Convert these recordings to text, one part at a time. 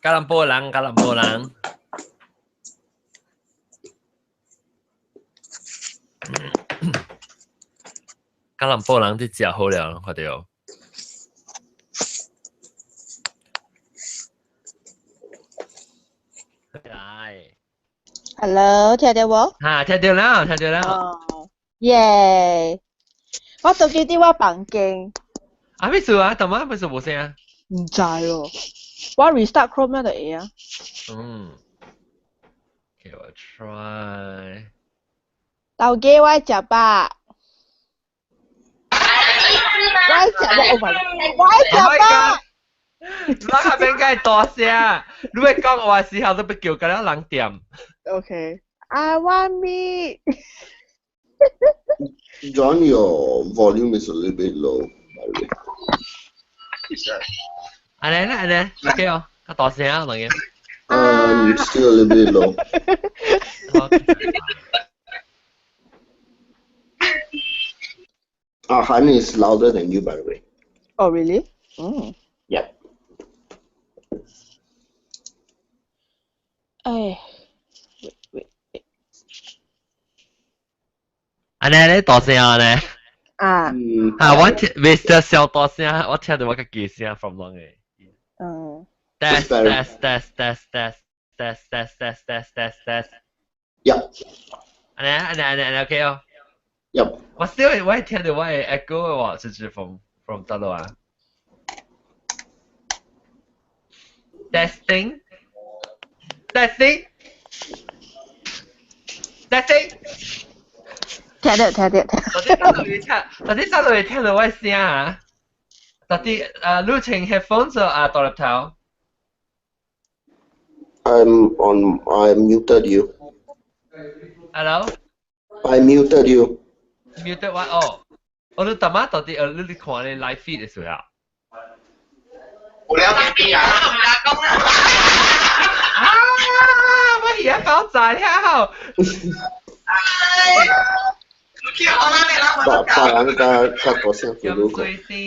吉隆坡人，吉隆坡人。吉隆坡人啲食好了，看到。來。 Hello，聽到無？嚇，聽到啦，聽到啦。哦，耶！我手機佇我房間。啊，咩事啊？怎麼咩事無聲啊？毋知咯，我 restart Chrome 就會啊。嗯。Okay，我 try。頭家我食飽。我食飽，Oh my god！我食飽。你較免介大聲，你欲講話時候都欲叫甲了人點。 Okay。I want meat。 John, your volume is a little bit low, by the way. 按呢按呢，OK 哦，較大聲啊，當然。 Still a little bit low. Han is louder than you, by the way. Oh, really? Mm. Yep. 哎，wait, wait, wait. 按呢咧大聲啊呢？啊。啊，我聽 Mr 小大聲，我聽到我較低聲 from 攏的。嗯。 Test test test test test test test test test test test。 Yep. 按呢按呢按呢按呢 OK 哦。 Yep. 我 still 我聽到我的 echo 的話，就是 from 佗落啊。Testing testing testing。聽到聽到聽。到底佗落會聽？到底佗落會聽到我聲啊？到底啊，你穿 headphones 啊，大粒頭？ I'm on. I muted you. Hello. I muted you. Muted 我哦。我你大媽到底你看你 live feed 的時候？有了邊啊？啊！我而家爆炸了。把把人家較大聲咁水先。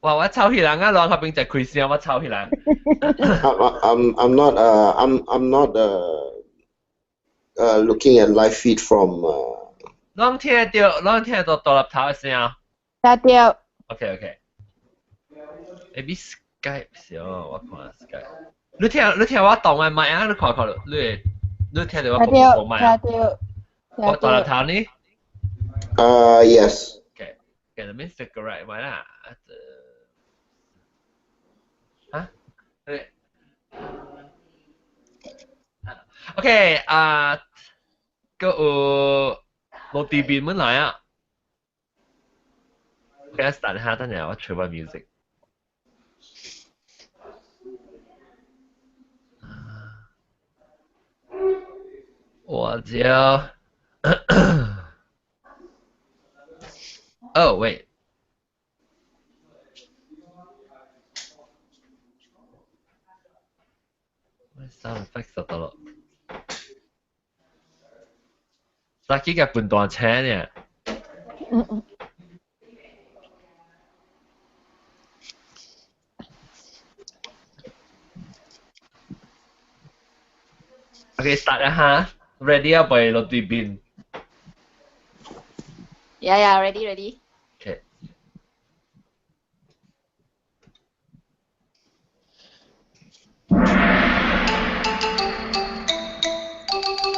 哇！我抄起人啊，亂嗰邊就開聲，我抄起人。 I'm not looking at live feed from. 攏聽到，攏聽到大粒頭的聲。聽到。 OK OK。Maybe Skype 先，我看 Skype。你聽，你聽我當嘅麥啊？你看看，你你聽到我講講麥啊？聽到。我大粒頭呢？ Yes. Okay. Okay, let me figure out 咪啦。啊？對。OK 啊，個有落地邊門來啊。OK，等下等下，我吹翻 music。我叫。Oh wait. Sound effects 就得咯。手機嘅半段車呢？嗯嗯。 OK start 啦哈，ready 啊，俾落對邊。 Yeah, ready, ready. Okay.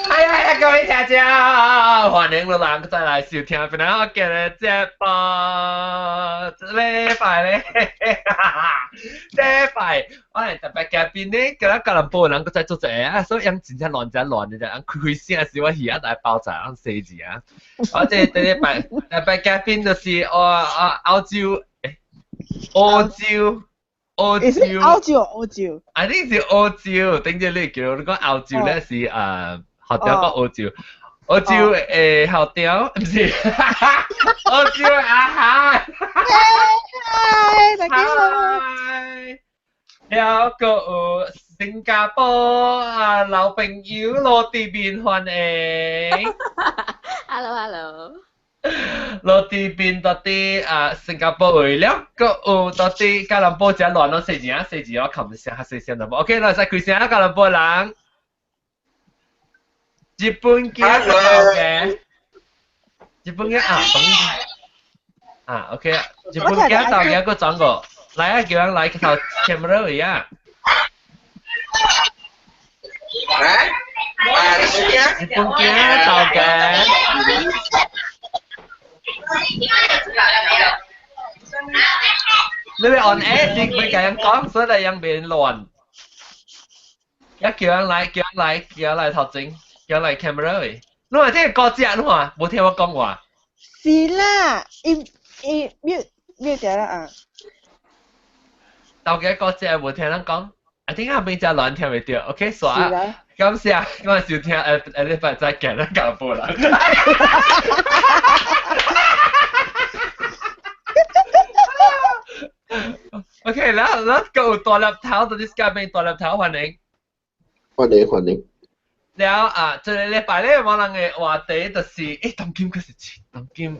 哎呀呀！各位聽眾，歡迎你人再來收聽本來我今日節目，禮拜咧，禮拜我係特別嘉賓呢，今日吉隆坡人閣再做一個啊，所以樣真正亂真亂的啫，開開聲時我耳仔來爆炸，樣細字啊！我這第禮拜特別嘉賓就是我啊澳洲，欸，澳洲。澳洲，澳洲，澳洲。 I think 是澳洲，頂住你叫你講澳洲咧是學長講澳洲，澳洲誒學長唔是，澳洲阿涵。嗨，大家好。了個有新加坡啊老朋友羅地面歡迎。Hello hello。落地邊到啲啊新加坡位了，閣有到啲吉隆坡遮亂咯，細字啊細字我冚聲較細聲淡薄。OK，來使開聲啊，吉隆坡人。日本囝嘅，日本囝啊，懂啊，OK 啊，日本囝導演閣轉過，來啊，叫人來頭 camera 位啊。來，啊，日本囝導嘅。你哋 on air 是會甲人講，所以你人免亂。一叫人來，叫人來，叫人來頭前，叫人來 camera 位。你話這個歌只，你話無聽我講話。是啦，伊伊 mute mute 掉啦啊。到嘅歌只無聽人講，啊點解邊只亂聽袂著？OK，煞啊，感謝，我收聽下下禮拜再見啦，講半啦。OK，然後咱夠大粒頭，到啲嘉賓大粒頭歡迎。歡迎歡迎。了啊，這個禮拜咧，我人嘅話題就是，當今閣是當今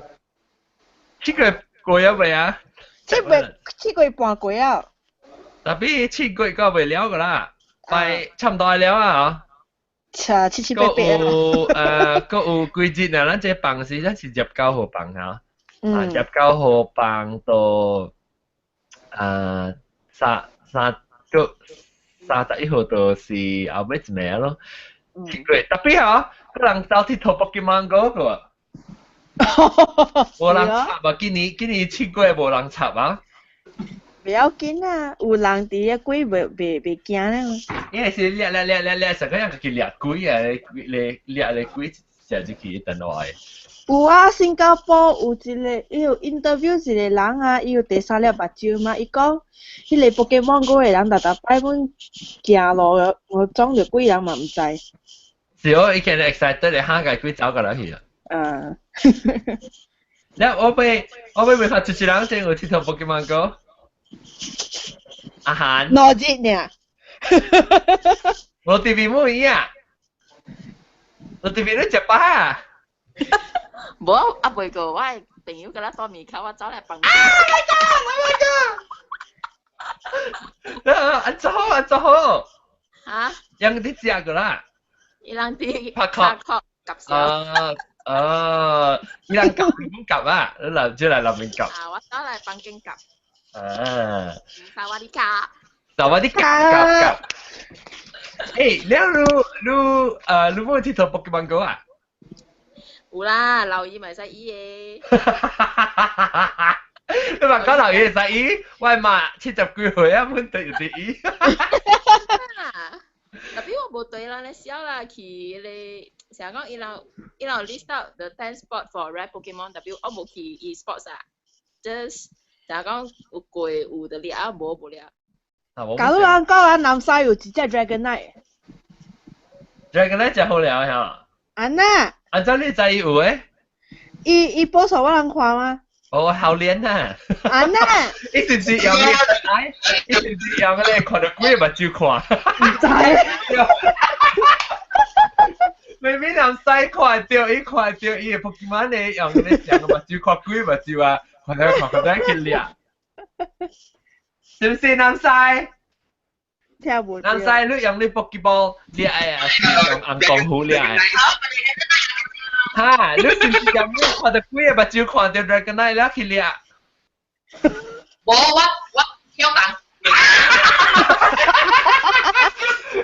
，7月過了未啊？7月7月半過啊。特別7月閣未了個啦，快差唔多了啊！七七七八八。閣有閣有幾日啊？咱這放是咱是29號放嚇，啊29號放到啊三三個31號就是後尾一暝咯。7月特別嗬，個人走去佚 Pokemon Go 個，無人插啊！今年7月無人插啊！不要緊啊，有人佇個鬼袂袂袂驚咧。因為是掠掠掠掠掠，成個人去掠鬼啊！掠掠掠鬼食入去等落來。有啊，新加坡有一個，伊有 interview 一個人啊，伊有第三粒目睭嘛，伊講，彼個 Pokemon Go 的人逐逐擺阮行路，我撞著鬼人嘛毋知。是哦，伊見 excited 咧，嚇個鬼走過來去啊。嗯。了，我欲問下，一一人先有𨑨迌 Pokemon Go？阿韓。2日爾。我 TV 冇伊啊，我 TV 你食飽啊？無啊，袂過，我的朋友佮咱住門口，我走來幫。啊！My God！My God！啊！安怎好？安怎好？哈？人佇食過啦？伊人佇拍殼夾笑。啊啊！伊人夾點夾啊？你來就來南面夾。啊！我走來房間夾。啊！薩瓦迪卡。薩瓦迪卡夾夾。欸，了你你你無𨑨迌 Pokemon Go 啊？有啦，留意咪使醫的。你嘛講留意會使醫，我嘛70幾歲啊，阮對就是醫。特別我無對人咧笑啦，去彼個成日講伊人伊人 list out the 10 spot for rare Pokemon，特別我無去伊 spots 啊，just 成日講有過有就掠，無無掠。假如人講啊，南西有一隻 Dragonite。 Dragonite 真好料嚇。安那？安怎你知伊有誒？伊伊報數我人看嗎？哦，好練啊！安那？伊是毋是用你？伊是毋是用嗰個看著鬼目睭看？毋知。明明人使看著，伊看著伊個 Pokemon 咧，用咧兩個目睭看鬼目睭啊，看著看看著去掠。是毋是南西？聽無。南西，你用你 Pokeball 掠的，抑是用紅功夫掠的？哈！你是毋是用你看著鬼个目睭看著 Dragonite 了去掠？無，我跳檔。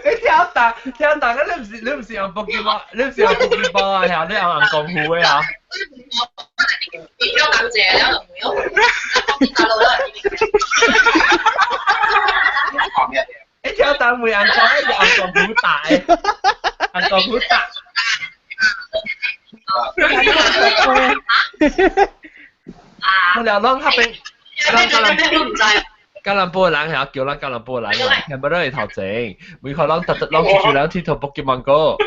你跳檔跳檔啊！你毋是用 Pokemon，你毋是用 Pokeball 啊？嚇！你用紅功夫的啊？你跳檔者了就唔用，大佬啦。你跳檔袂紅功，是紅功夫大的，紅功夫大。我了攏較邊，吉隆坡人嚇，叫咱吉隆坡人，聽不到伊頭前，每個人特特攏出去人𨑨迌 Pokemon Go。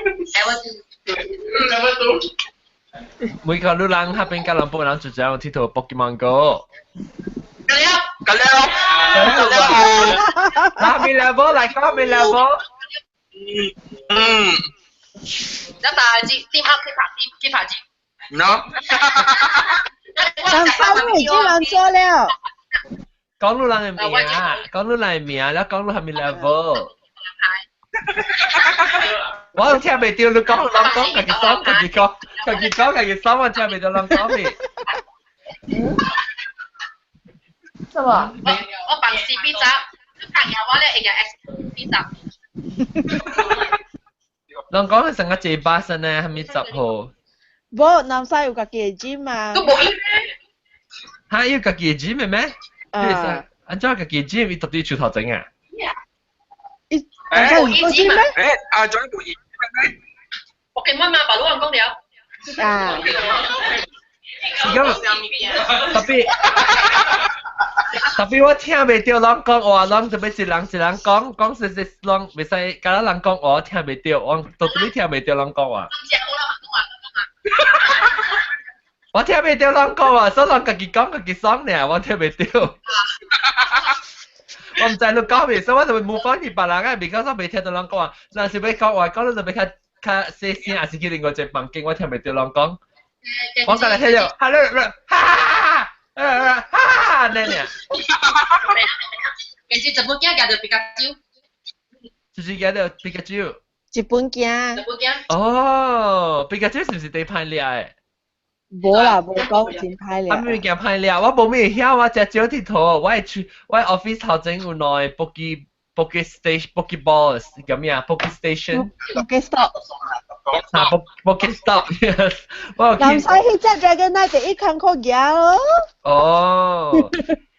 每個女人較邊吉隆坡人就這樣𨑨迌 Pokemon Go。夠了，夠了，夠了。下面兩波來，下面兩波。嗯。一大支，點黑去拍，去拍支。喏。南西你已經人做了。講你人嘅名，講你人嘅名，了講你係咪 level？我都聽袂著，你講人講，家己講，家己講，家己講，家己講，我聽袂著人講咩？什麼？我放 CP 集，你拍贏我咧，會贏 SP 集。人講係成個坐巴士呢，係咪10號？無，南西有家己的 gym 嘛。都無伊咩？嚇，有家己的 gym 嘅咩？啊。按怎家己的 gym 伊到底厝頭前啊？伊南西有個 gym 咩？誒，阿張無伊咩？我見我媽爸老人講了。啊。是咁，特別特別我聽袂著人講話，人特別是人一人講講實實人袂使，敢若人講話我聽袂著，我到底聽袂著人講話。我聽袂著人講話，所以人家己講家己爽爾，我聽袂著。我毋知你講咩，所以我就會模仿去別人啊，because 我袂聽著人講話。若是欲講話，講你就欲較較細聲，還是去另外一個房間，我聽袂著人講。我剛才聽著，哈哈哈哈哈哈哈，那爾。其實日本囝舉著比卡丘。就是舉著比卡丘。日本囝。日本囝。哦，比卡丘是毋是最歹掠的？無啦，無講真歹掠。啊，物件歹掠，我無咩曉，我食少佚佗，我會去，我 office 頭前有兩個 Poke Station Poke Balls 叫咩啊？Poke Station。 Poke Stop。啊，Poke Stop，yes。我有去。南西彼隻 Dragonite 第一空殼舉咯。哦。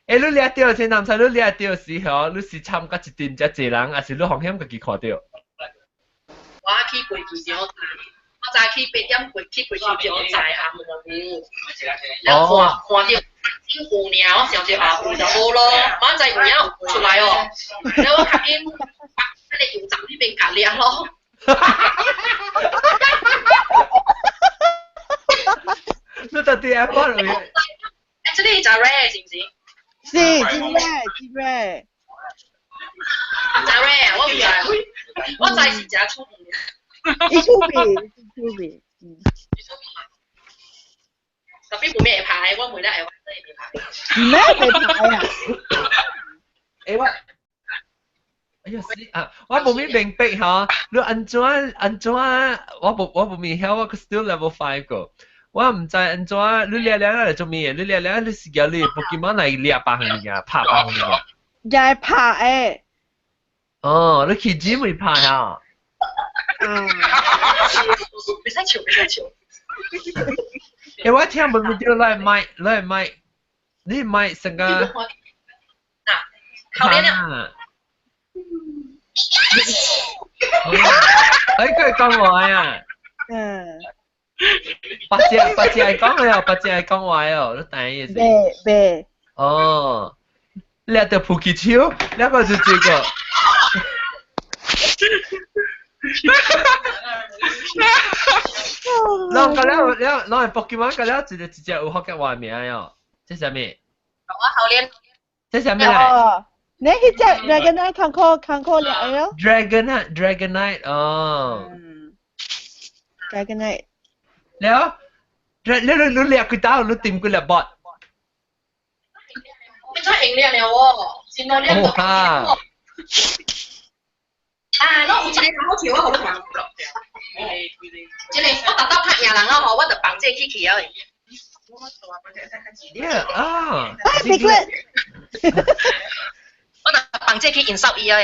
欸，你掠著先，南西你掠著時候，你是參加一陣遮濟人，還是你風險家己看著？我去過去就我早起8點過去過去就在暗暝，然後看看著有爾，我想著啊有就好咯，我知有影出來哦，然後我較緊把那個油站彼邊共掠咯。你到底愛講咩？欸，這裡真 rare 是毋是？是，真 rare，真 rare。真 rare，我毋知，我知是誠出名。伊出名，出名，嗯。特別無咩會拍，我每日會玩這會拍。咩會拍啊？欸我，哎呀死啊！我無咩明白吼，你按怎按怎？我無明曉，我 still level 5 個。我毋知按怎，你掠掠來做咩？你掠掠你是叫你 Pokemon 來掠別項物件，拍別項物件。也會拍的。哦，你去 gym 會拍啊？啊！袂使笑，袂使笑。欸，我聽無著來麥，來麥，你麥成個。嗱，後面啊。哎，佢講話啊。嗯。八隻八隻係講嘅哦，八隻係講話哦，你等意思。袂袂。哦，掠著撲起手，兩個就這個。攏個了了，攏係 Pokemon 個了，一個一隻有福建話名喲，這啥物？我後面。這啥物來？你彼隻 Dragonite 康可康可掠的喲。 Dragonite Dragonite 哦。 Dragonite。了，你你你掠幾刀？你掂幾粒 bot？你真用掠了喎，真係掠到。啊！攏有一個人好笑，我予你看。這個我逐逐拍贏人啊吼，我就放這個去啊。 Yeah 啊！啊，Piglet！我就放這個去引伊啊。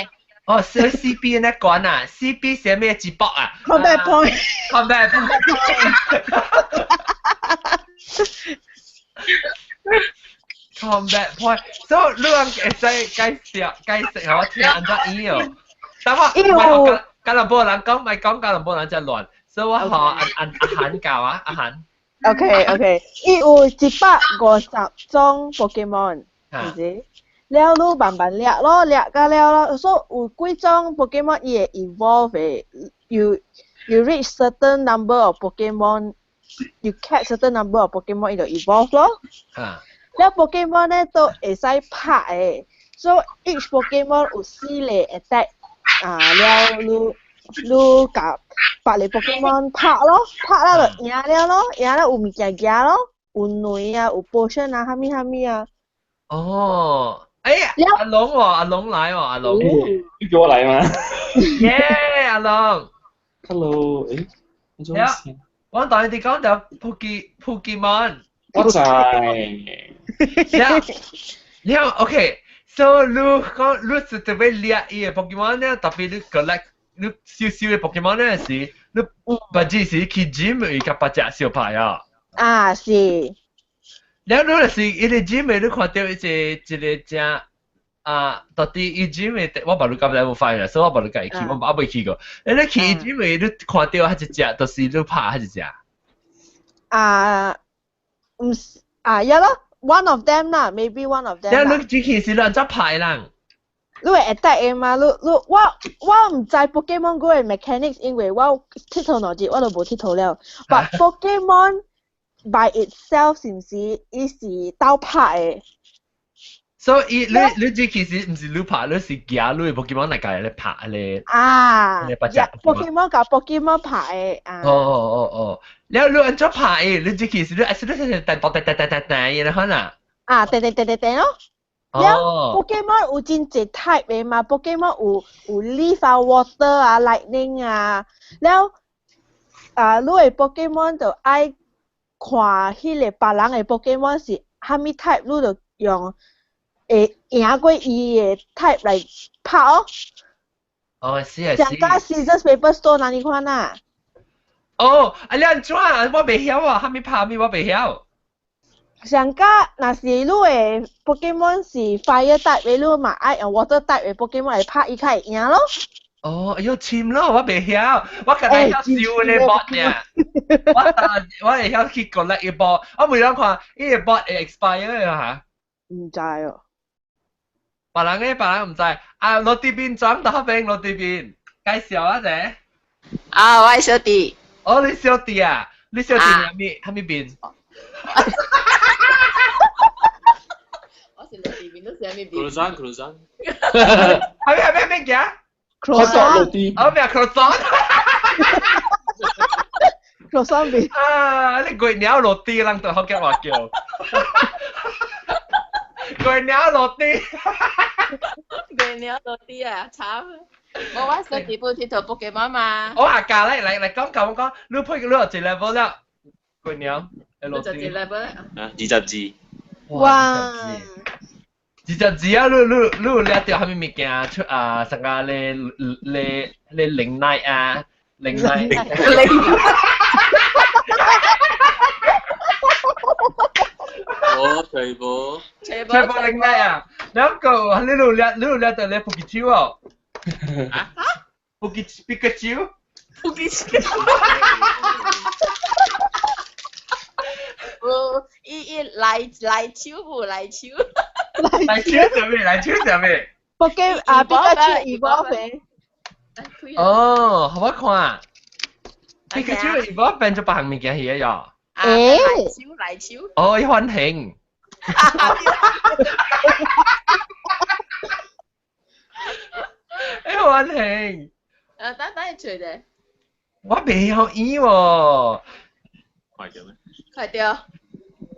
哦，是 CB 那關啊，CB 寫咩字卜啊？Combat point。 Combat point。Combat point，所以你人會使解釋解釋，我聽按怎伊哦。但我唔係吉隆坡人講，唔係講吉隆坡人真亂，所以我學按按阿韓教啊，阿韓。 OK OK，伊有150種 Pokemon，是毋是？了你慢慢掠咯，掠甲了咯，所以有幾種 Pokemon 伊會 evolve 的。You reach certain number of Pokemon, you catch certain number of Pokemon 伊就 evolve 咯。啊。了 Pokemon 咧都會使拍的，所以 each Pokemon 有四個 attack 啊，了你你共別个 Pokemon 拍咯，拍了就贏了咯，贏了有物件夾咯，有卵啊，有 potion 啊，啥物啥物啊。哦，哎，阿龍喎，阿龍來喎，阿龍。你叫我來嗎？耶，阿龍。 Hello，誒，你做咩事？我同你哋講到 Pokemon。我知。你好，OK。So 你講你是特別掠伊个 Pokemon 咧，特別你 collect 你少少个 Pokemon 咧時，你不只是去 gym 會共別隻相拍啊？啊，是。了你就是伊个 gym 你看到一個一個正啊，到底伊 gym 的我捌你敢有發現，所以我捌你家己去，我猶未去過。你去伊 gym 你看到彼一隻，就是你拍彼一隻。啊，毋是啊，呀咯，one of them 啦，maybe one of them 啦。你只去是按怎拍人？你會 attack 的嘛？你你我我毋知 Pokemon Go 的 mechanics，因為我𨑨迌兩日我都無𨑨迌了。But Pokemon by itself 是毋是伊是鬥拍的？所以你你這其實毋是你拍，你是夾你 Pokemon 來共你拍咧。啊，Pokemon 共 Pokemon 拍的啊。哦哦哦哦，了你按怎拍的？你這其實你愛是你是彈彈彈彈彈彈的，可能。啊，彈彈彈彈彈咯。了 Pokemon 有真濟 type 的嘛，Pokemon 有有 leaf 啊、water 啊、lightning 啊，了啊，你的 Pokemon 就愛看彼个別人的 Pokemon 是啥物 type，你就用會贏過伊的 type 來拍哦。哦，是啊，是。像甲 scissors paper stone 按呢款啊。哦，啊你按怎？我袂曉啊，啥物拍啥物我袂曉。上加若是你的 Pokemon 是 fire type 的，你嘛愛用 water type 的 Pokemon 來拍伊較會贏咯。哦，哎喲，深咯，我袂曉，我干焦曉收咧 bot 爾。我我會曉去 collect 伊 bot，我每當看伊个 bot 會 expire 嚇。毋知哦。別人咧，別人毋知。啊，落地邊轉到邊，落地邊介紹一下。啊，我係小弟。哦，你小弟啊？你小弟啥物啥物邊？我是落地邊，都是啥物邊？Croissant croissant。啥物啥物啥物件？Croissant 落地。哦，咩 croissant？ croissant 邊。啊！你月鳥落地，人就福建話叫。月鳥落地。月鳥落地啊！慘。我我小弟本𨑨迌 Pokemon 嘛。我阿教嚟嚟嚟講講講，你配你有一 level 了，月鳥。你就一 level 啊？ 22。哇！ 22啊！你你你有掠著啥物物件出啊？啥個咧咧咧靈奶啊？靈奶。無，揣無。揣無靈奶啊！兩個你有掠你有掠著咧普吉丘哦？啊？普吉皮卡丘？普吉丘。無，伊伊來來手無來手。來手啥物？來手啥物？ Pokemon 啊，皮卡丘 evolve 哦，予我看。皮卡丘 evolve 變做別項物件去啊？欸，來手來手。哦，伊反形。伊反形。啊，等等伊揣者。我袂曉演喎。快著咩？快著。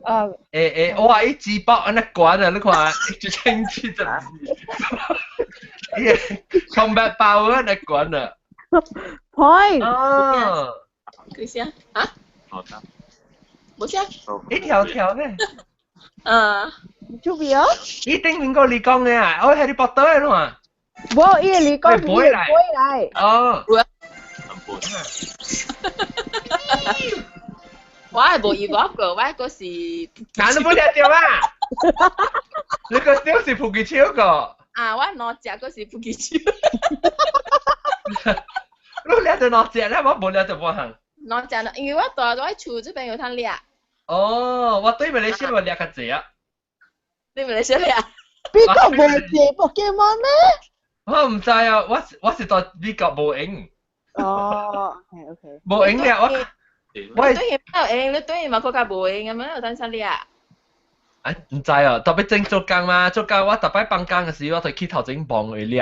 啊！欸欸，哇！伊紙包按呢懸啊，你看，1072。伊个 combat power 按呢懸啊。 Point。哦。幾聲？啊？好的。無聲。一條條咧。嗯。做咩啊？伊頂面個你講的啊，哦，Harry Potter 的嘛。無，伊個你講，伊個飛來。哦。我係無遇過過，我個是。哪你無聽著啊？你個小是普吉丘個。啊，我兩隻個是普吉丘。你掠著兩隻咧，我無掠著半項。兩隻，因為我住佇厝這邊有通掠。哦，我對馬來西亞掠較濟啊。你馬來西亞掠？美國無濟 Pokemon 咩？我毋知啊，我我是住美國無閒。哦，OK OK。無閒掠我。我對伊有閒，你對伊嘛閣較無閒，咁樣有當啥掠？哎，毋知哦，特別正做工嘛，做工我逐擺放工的時，我就去頭前望伊掠。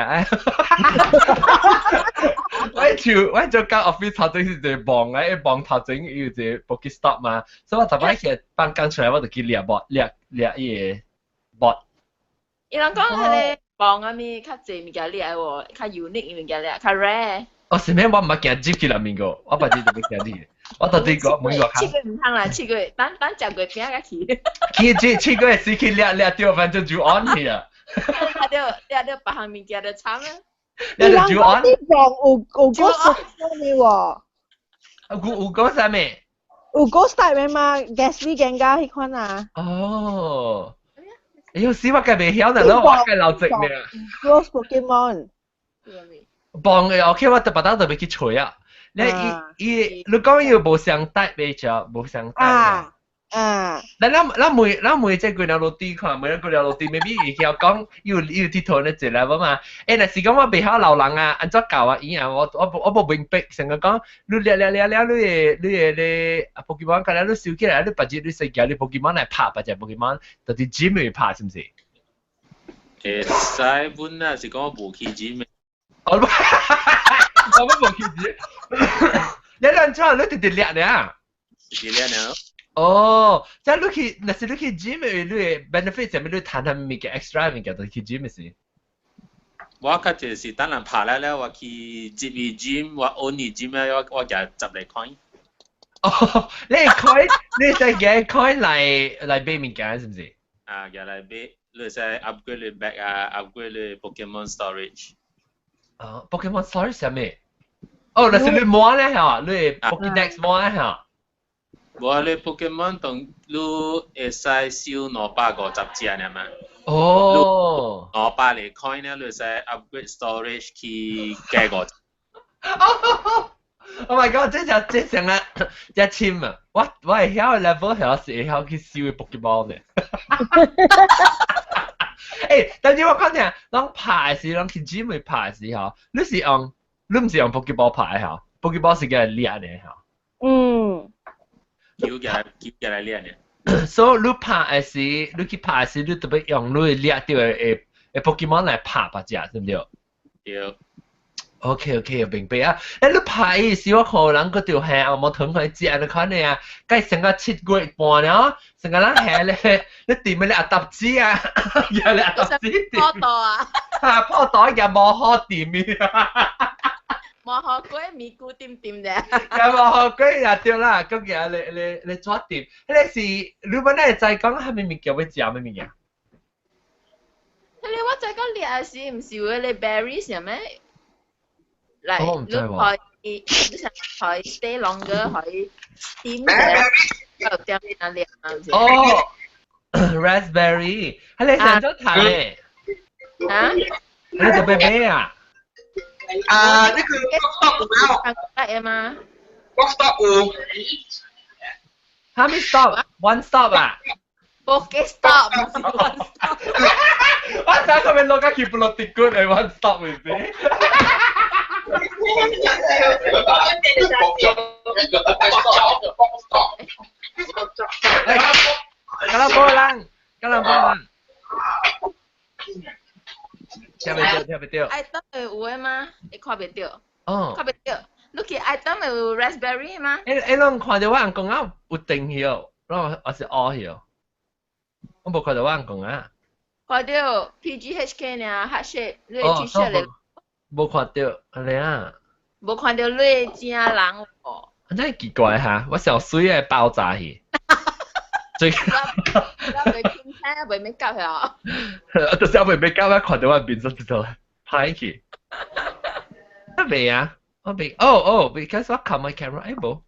我手我做間 office 頭前是一個網啊，網頭前有一個 Pokestop 嘛，所以我逐擺去放工出來，我就去掠 bot 掠掠伊個 bot。伊人講彼个磅啊物較濟物件掠喎，較 unique 物件掠，較 rare。哦，是咩？我毋捌行入去內面個，我捌日就欲行入去。我到底講每個7月毋通啦，7月等等食月餅才去。去這7月時去掠掠著，反正就 on 去啊。掠著掠著別項物件就慘啊！掠著就 on。啲磅有有個熟嘅喎。有個啥物？有 ghost type 的嘛？Gastly Gengar 彼款啊。哦。哎喲，死我計袂曉呢，我計老直呢。 Ghost Pokemon。磅嘅 OK，我特別當特別去揣啊。你伊伊，你講伊無相 type 袂著，無相 type。啊啊！咱咱咱問咱問這幾條落地看，問幾條落地，maybe 伊曉講有有佚佗咧一個嘛。欸，若是講我袂曉老人啊，按怎教啊伊啊？我無明白，成個講你掠掠掠掠，你的咧啊 Pokemon，甲了你收起來，你別日你先舉你 Pokemon 來拍，別隻 Pokemon，就是 gym 會拍，是毋是？會使本啊，是講我無去 gym。我我無去 gym。你按怎？你直直掠呢？直直掠呢？哦，即係你去，若是你去 gym 的，你的 benefit 啥物？你趁啥物物件 extra 物件，就去 gym 的是。我較濟是等人拍了了，我去入去 gym，我 own 伊 gym 了，我舉十個 coin。哦，你 coin，你使舉 coin 來買物件是毋是？啊，舉來買，你會使 upgrade 你 bag 啊，upgrade 你 Pokemon storage。哦，Pokemon storage 啥物？哦，那是你摸咧嚇，你 Pokédex 摸咧嚇。無你 Pokemon 當你會使收250隻爾嘛？哦，200個 coin 咧，你會使 upgrade storage 去加50。 Oh my god！這隻這成啊，這深啊！我會曉 level 曉是會曉去收 Pokemon 的。欸，但是我講聽，攏拍的時，攏去 gym 會拍的時候，你是用，你毋是用 Pokeball 拍的吼？Pokeball 是共掠的吼。嗯。球舉來球舉來掠的。所以你拍的時，你去拍的時，你特別用你掠著的 Pokemon 來拍別隻，對毋對？對。 OK，明白啊！欸，你拍伊時，我看有人閣著下紅毛糖去食你款的啊，該成個7月半了，成個人下咧，你掂咧阿搭子啊，又咧阿搭子破肚啊！啊，破肚也無好掂啊！無好過咪咕點點的。也無好過也對啦，閣舉咧咧咧怎掂？彼个是你本來會知講啥物物件欲食啥物物件？彼个我知講掠的時，毋是有彼個 berries 啥物？來，你可以，你想可以 stay longer，可以點嘅，就點哪掠啊？哦，raspberry，彼個上咗談咧。啊？你就欲買啊？啊，呢個 Stop 有冇？得嗎？Stop 有。哈物 stop？One stop 啊？Pokestop，毋是 one stop。我想佢咪落架去不落地骨嚟 one stop 咪先。吉隆坡人，吉隆坡人，聽袂著，聽袂著。 item 會有的嗎？會看袂著。哦。看袂著。你去 item 會有 raspberry 嗎？欸欸，攏看著我翁公仔有定去哦，攏還是烏去哦。我無看著我翁公仔。看著 PGHK 爾，heart shape，你的 T 恤咧。無看著，按呢啊。無看著你的正人哦。真係奇怪哈，我上媠的爆炸去。最我袂拼聽，袂免夾遐。就是我袂免夾，我看著我面就知道啦，歹去。啊袂啊，我袂，哦哦，because 我冚 my camera，欸無。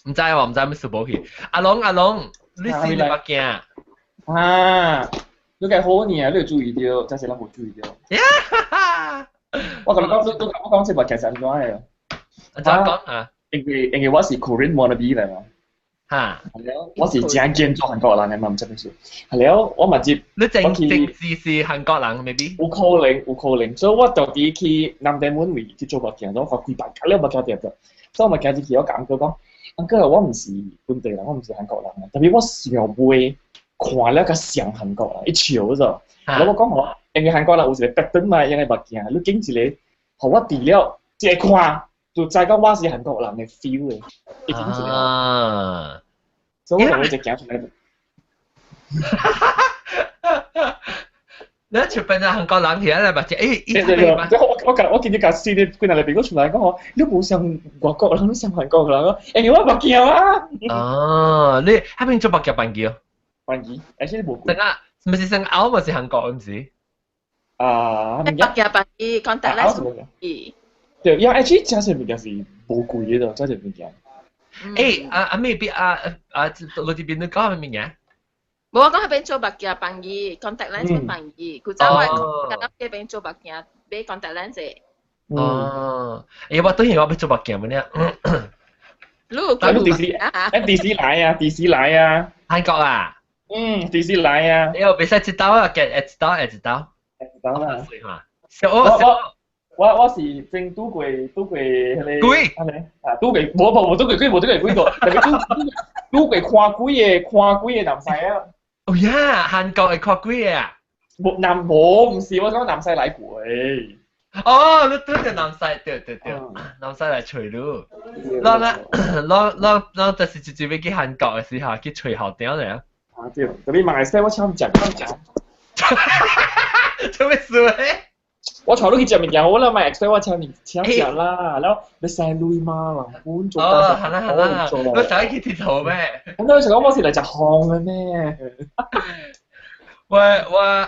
毋知喎，毋知咩事無去。阿龍阿龍，你是你目鏡？啊，你計好呢，你有注意著，真是人無注意著。我共你講，你我講這目鏡是按怎的？按怎講啊？因為我是 Korean wannabe 來嘛。哈。係了，我是真堅做韓國人的嘛，毋知咩事。係了，我嘛接。你正正是是韓國人，maybe？有可能，有可能，所以我特地去南大門位去做目鏡，我看幾百間了目鏡店的。所以我目鏡入去，我共 uncle 講，uncle 我毋是本地人，我毋是韓國人啊，但是我想袂看了較像韓國人，伊笑咗。然後我講吼，因為韓國人有一個 pattern 嘛，用的目鏡，你揀一個。予我除了一看就知講我是韓國人的 feel 的，一定是啊。所以我就會行出來。你出邊啊韓國人起來咪就對對對，我見你甲四啲幾若個朋友出來講吼，你無像外國人，你像韓國人咯，欸，我目鏡啊。哦，你彼邊做目鏡辦機哦？辦機，而且無。等下，毋是成歐，毋是韓國，毋是？啊，目鏡辦機，contact lens 對，因為而且真濟物件是無貴的，真濟物件。欸，阿阿妹比阿阿落這邊你講咩物件？無我講彼邊做目鏡辦機，contact lens 辦機，古早我覺得彼邊做目鏡買 contact lens 的。哦，欸，我等下我欲做目鏡無呢？你有去迪士迪士來啊，迪士來啊，韓國啊？嗯，迪士來啊。欸，我袂使一刀啊，夾一刀一刀。一刀啦。我我是正拄過彼個，鬼啊，拄過無無無拄過幾無拄過幾個，特別拄過看幾個南西啊。哦呀，韓國會看鬼的啊？無南無，毋是我講南西來過。哦，你拄著南西，對對對，南西來揣你。咱咱咱咱就是直接欲去韓國的時候去揣校長咧。啊對，特別馬來西亞我請食食。做咩事咧？我帶你去食物件，我啦買 expect 我請你請食啦，然後你使鐳嘛啦，本做哦，係啦係啦，我使去鐵頭咩？咁你想講我是來食飯的咩？我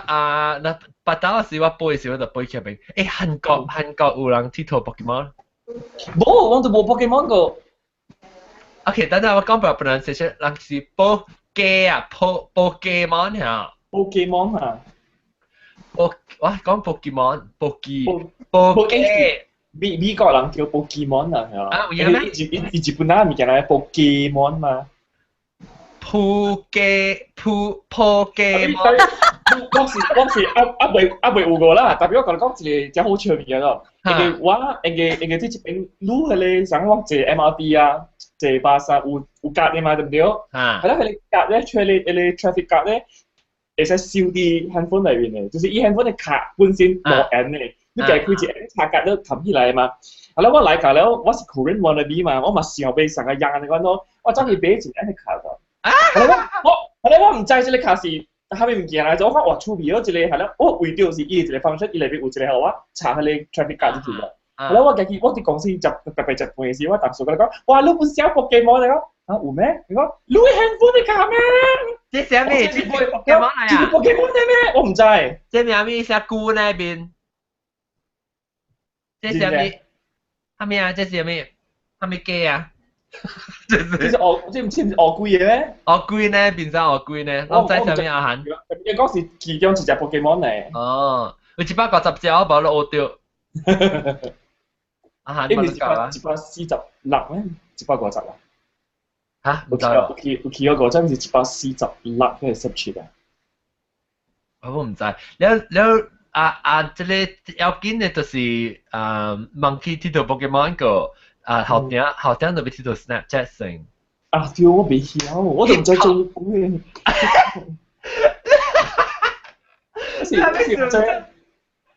啊，那八刀時我背時我就背起來。欸，韓國有人鐵頭 Pokemon？無，我都無 Pokemon 個。 OK，等陣我講白 pronunciation，人是波雞啊，波 Pokemon 嚇。 Pokemon 啊。我講 Pokemon，波基，波基，美國人叫 Pokemon 啊，係啊，有咩？伊日本人物件來 Pokemon 嘛。普基普波基蒙。我是阿未有過啦，特別我共你講一個真好笑物件咯。因為我因為因為這邊你彼個像我坐 MRT 啊，坐巴士有卡的嘛，對毋對？啊。係啦，彼個卡咧，出彼個 traffic 卡咧。會使收佇 handphone 內面的，就是伊 handphone 的卡本身無緣的，你家開一個插卡都冚起來嘛。啊，了我來到了，我是 Korean wannabe 嘛，我嘛想欲送個樣按呢款咯，我走去買一個按呢卡個。啊！我後來我毋知這個卡是啥物物件來，我看哇趣味哦，這個係了，我為著是伊一個 function，伊內面有一個予我插彼個 traffic 卡進去個。後來我家己我佇公司食特別食飯時，我同事共你講，哇，你不是寫 Pokemon 的講？啊有咩？伊講你 handphone 的卡咩？這是啥物？這是 Pokemon 來啊？這是 Pokemon 的咩？我毋知。這名物寫龜那邊？這是啥物？啥物啊？這是啥物？啥物雞啊？這是烏，這毋是烏龜的咩？烏龜呢？變啥烏龜呢？我毋知啥物阿韓。伊講是其中一隻 Pokemon 嚟。哦，有150隻我無咧學著。阿韓因為146咩？150啊？嚇？有去有去嗰陣是146還是17啊？我毋知。了了啊啊！這個要緊的就是啊，monkey 佚佗 Pokemon 個啊，後頂就欲佚佗 Snapchat 先。啊對，我袂曉，我都毋知做鬼。我是毋知，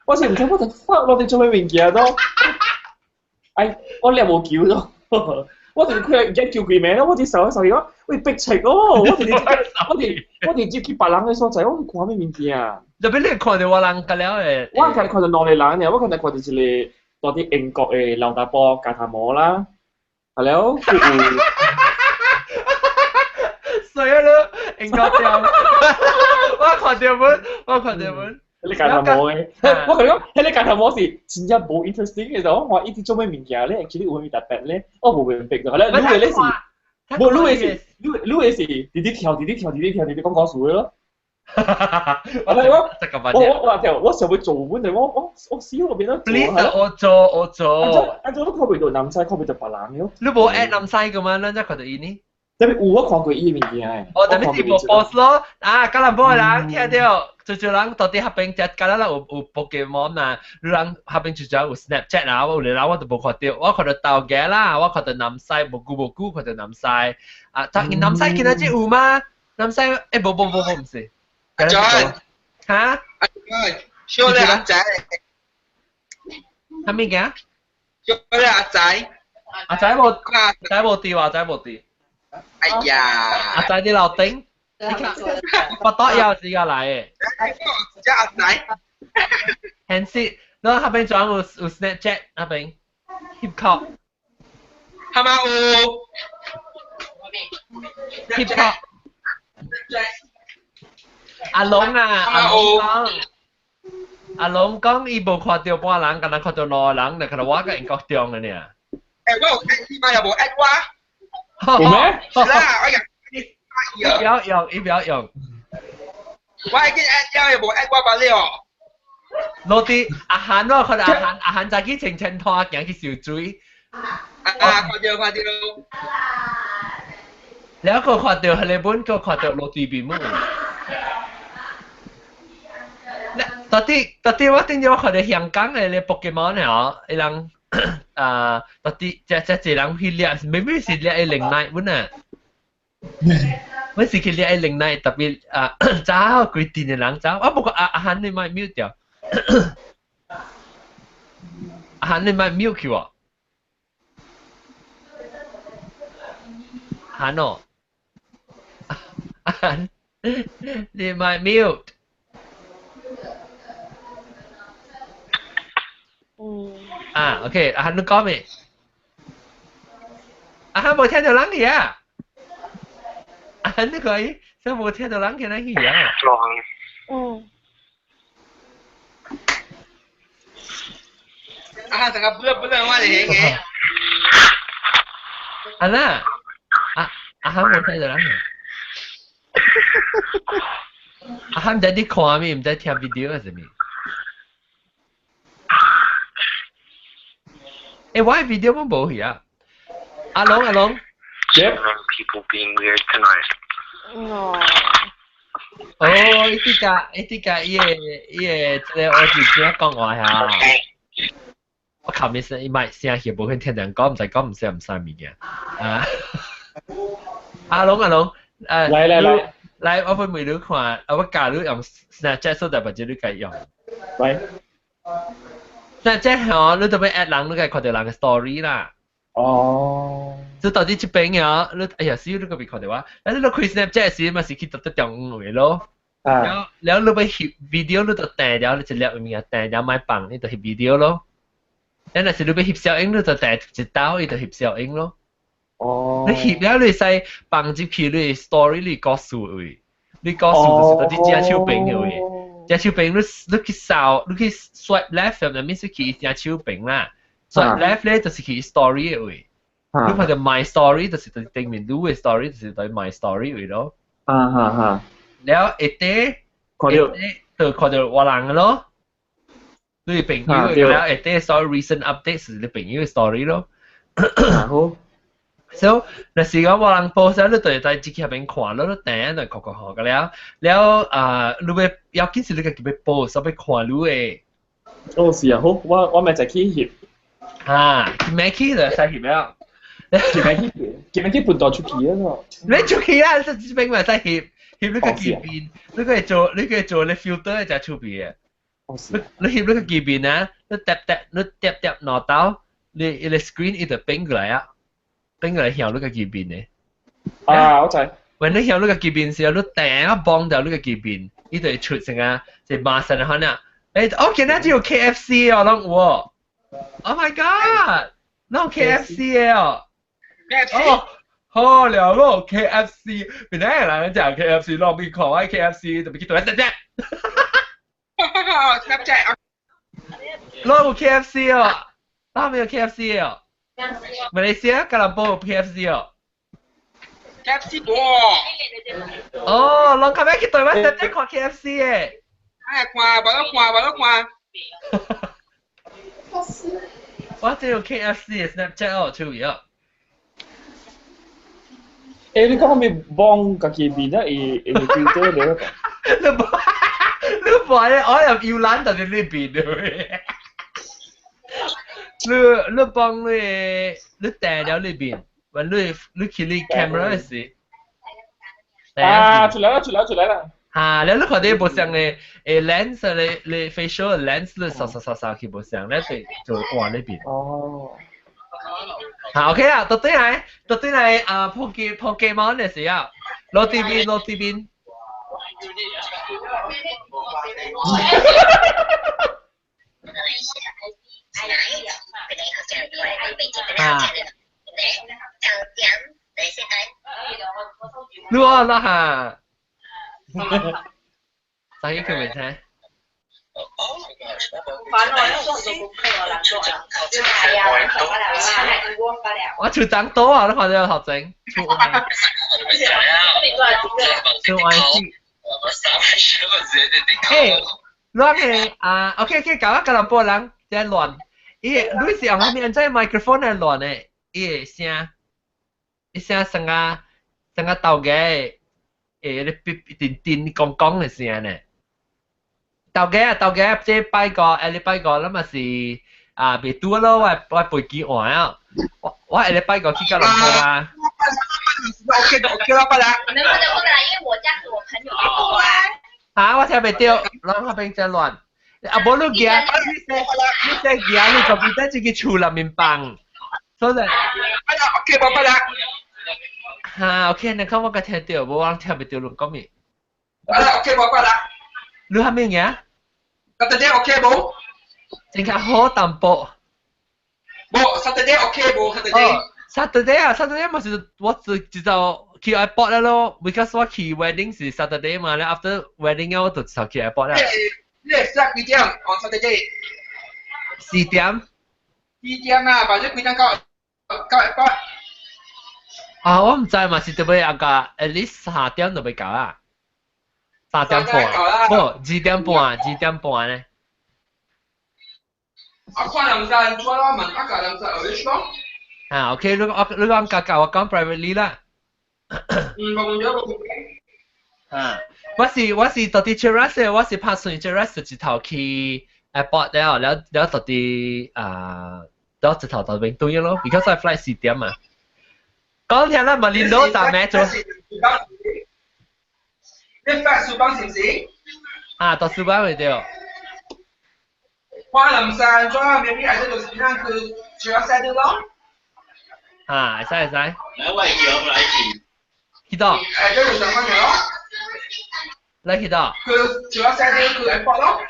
我是毋知我佇發我佇做咩物件都。哎，我掠無球咯。我就是開來研究幾暝咯，我佇掃來掃去，我喂白痴哦！我佇入去別人的所在，我去看啥物物件？特別你看著我人甲了的，我家己看著兩個人爾，我剛才看著一個住佇英國的老大婆加頭毛啦，係了，有。衰啊你，英國條，我看著本，我看著本。彼個駭頭毛的，我共你講，彼個駭頭毛是真正無 interesting 的，我看伊佇做啥物件咧，actually 有啥物特別咧，我無明白。係咧，你的咧是，無你的是，你的是直直跳，直直跳，直直跳，直直講故事的咯。我想欲做本來我死我變咗做。你我做我做。按怎你看袂著南西，看袂著別人的。你無 add 南西個嗎？咱才看著伊呢。特別有我看過伊的物件的。哦，特別是無 post 咯，啊，吉隆坡的人聽著，濟濟人到底彼邊食，吉咱有 Pokemon 啊，人彼邊就只有 Snapchat 啊，我有個人我都無看著，我看著豆芽啦，我看著南西，無久無久看著南西，啊，但南西今仔日有嗎？南西，欸，無無無無，毋是。阿 John，哈？阿 John，小你阿仔。哈？係咪嘅？叫你阿仔。阿仔冇，阿仔冇電話，阿仔冇電。哎呀！阿仔啲樓頂，不多有時間來嘅。只阿仔。現時，你嗰邊仲有有 Snapchat 嗰邊 hip hop。係咪有？hip hop。阿龍啊，阿龍講，阿龍講伊無看到半人，敢若看到兩個人，就看到我佮英國中的爾。欸，我有 add 你嘛，又無 add 我。有咩？是啦，我用。伊不要用，伊不要用。我已經 add 了，又無 add 我罷了。落啲阿韓我看到阿韓，阿韓早起清清拖行去游水。啊，看到看到。了個看到，彼個本個看到落地面姆。到底到底我頂日我看到香港的咧 Pokemon 哦，伊人啊，到底這這這人去掠，明明是掠伊靈奶本啊。我是去掠伊靈奶，特別啊，走規定的人走，啊不過阿阿韓你莫 mute 掉，阿韓你莫 mute 去喎。韓哦，阿韓你莫 mute。啊，OK，阿韓你講未？阿韓無聽到人去啊？阿韓你可以，真無聽到人去咱去啊？嗯。阿韓成個不不能我嚟嘅。阿啦，阿阿韓無聽到人去。阿韓唔知你看咩，唔知聽 video 還是咩？欸，我的 video 攏無去啊！阿龍阿龍，Yep. People being weird tonight. 哦。哦，伊啲架伊啲架伊個伊個這個我是怎講話嚇？我靠，咪聲伊咪聲去無去聽人講，毋知講毋識毋啥物件啊！阿龍阿龍，來來來，來，我分俾你看，我教你用 Snapchat 所在，或者你家用。來。 Snapchat 吼，你特別 add 人，你該看到人嘅 story 啦。哦。就到底這邊啊，你哎呀，死你個未看到啊！但是你開 Snapchat 時，嘛是去特特中嘅咯。啊。了了，你欲翕 video，你就訂了，你一粒物件訂了莫放，你就翕 video 咯。咱若是你欲翕小影，你就訂一刀，伊就翕小影咯。哦。你翕了，你會使放入去你 story 你故事位，你故事就是到底正手邊嘅位。正手邊你你去掃，你去 swipe left，就免是去正手邊啦。swipe left 咧就是去 story 嘅位。你看到 my story 就是對頂面你嘅 story 就是對 my story 位咯。啊哈哈。了下底，看到就看到我人嘅咯。你朋友了下底 story recent update 是你朋友嘅 story 咯。好。 So，若是講我人 post 你就會在自己那邊看咯，你訂就看看看個了，了啊，你要要緊是你家己欲 post，欲看你的。哦，是啊，好，我我咪就去翕。啊，咩去就使翕了。前面去，前面去半道出去啊！你出去啦，這邊咪使翕，翕你個機邊，你個做你個做你 filter 就出邊嘅。你你翕你個機邊啊，你疊疊你疊疊兩刀，你你 screen 伊就變過來啊。變過來向你個機邊的。啊，我知。when 你向你個機邊時候，你掟啊幫到你個機邊，伊就會出成啊，就馬上可能，欸，我今仔只有 KFC 哦，攏有哦。Oh my god！攏有 KFC 的哦。哦，好了，攏有 KFC，邊個人食 KFC，攏變看我 KFC，特別去對 Snapchat。 Snapchat。攏有 KFC 哦，攏沒有 KFC 哦。馬來西亞吉隆坡有 KFC 哦。 KFC 無。哦，攏較尾去台灣直接看 KFC 的。哎，看，無得看，無得看。我這有 KFC 的 Snapchat 哦，手語哦。欸，你講咩幫家己面啊？會會叫做你？你無，你無咧，我又搖籃就佇你邊的。你你幫你你掟了你邊，when 你你去你 camera 時。啊！出來啦！出來出來啦！嚇，你看啲無相嘅誒 lens 你 facial lens 你掃掃掃掃去無相，你對就換呢邊。哦。嚇 OK 啊，到底係到底係啊，Pokemon 嘅時候，攞啲邊攞啲邊。啊！你話啦嚇，啥嘢叫未聽？我厝長多啊！你看到學整，厝愛，厝愛死。誒，亂嘅啊，OK OK，搞啊，吉隆坡人真亂。伊你是用啥物？按怎 microphone 來亂的？伊的聲，伊聲成個成個豆嘅，誒，咧嗶叮叮咣咣的聲呢。豆嘅啊，豆嘅，這拜個，下禮拜五，咱嘛是啊，袂拄咯，我我飛機換啊，我我下禮拜五去吉隆坡啊。 OK OK 啦，不啦。你們不能過來，因為我家是我朋友。嚇！我聽袂著，人那邊真亂。啊，無你行，你說你說行，你就變得這個厝內面放，所以。不啦，OK 無不啦。嚇，OK，你看我個聽著，無我聽袂著你講咩？不啦，OK 無不啦。你蝦米嘢？Saturday OK 無？真較好淡薄。無，Saturday OK 無？Saturday。 Saturday 啊，Saturday 嘛是我就就去 airport 了咯，because 我去 wedding 是 Saturday 嘛，咧 after wedding 我就就去 airport 啦。你係 start 幾點？On Saturday。 4點。4點啊，或者幾點到到 airport？啊，我唔知嘛，是特別阿個 at least 3點就欲到啊。3點半，無2點半，2點半咧。啊，看人知安怎咯，問阿個人知 arrange 咯。啊，OK，你我你講教教我講 privately 啦。嗯，冇問題，冇問題。啊，我是我是到佇 Cheras，我是拍算 Cheras 一頭去 airport 了，了了到佇啊，了一頭到邊對咯，because I flight 4點嘛。講聽啦，馬林多站咩做？你發書包是唔是？啊，到書包咪對。花林山怎明明還是就是咱去 Cheras 對咯？啊，會使會使。來，我會叫來去。去倒？誒，這就上翻嚟咯。來去倒？去 Cheras 對去 airport 咯。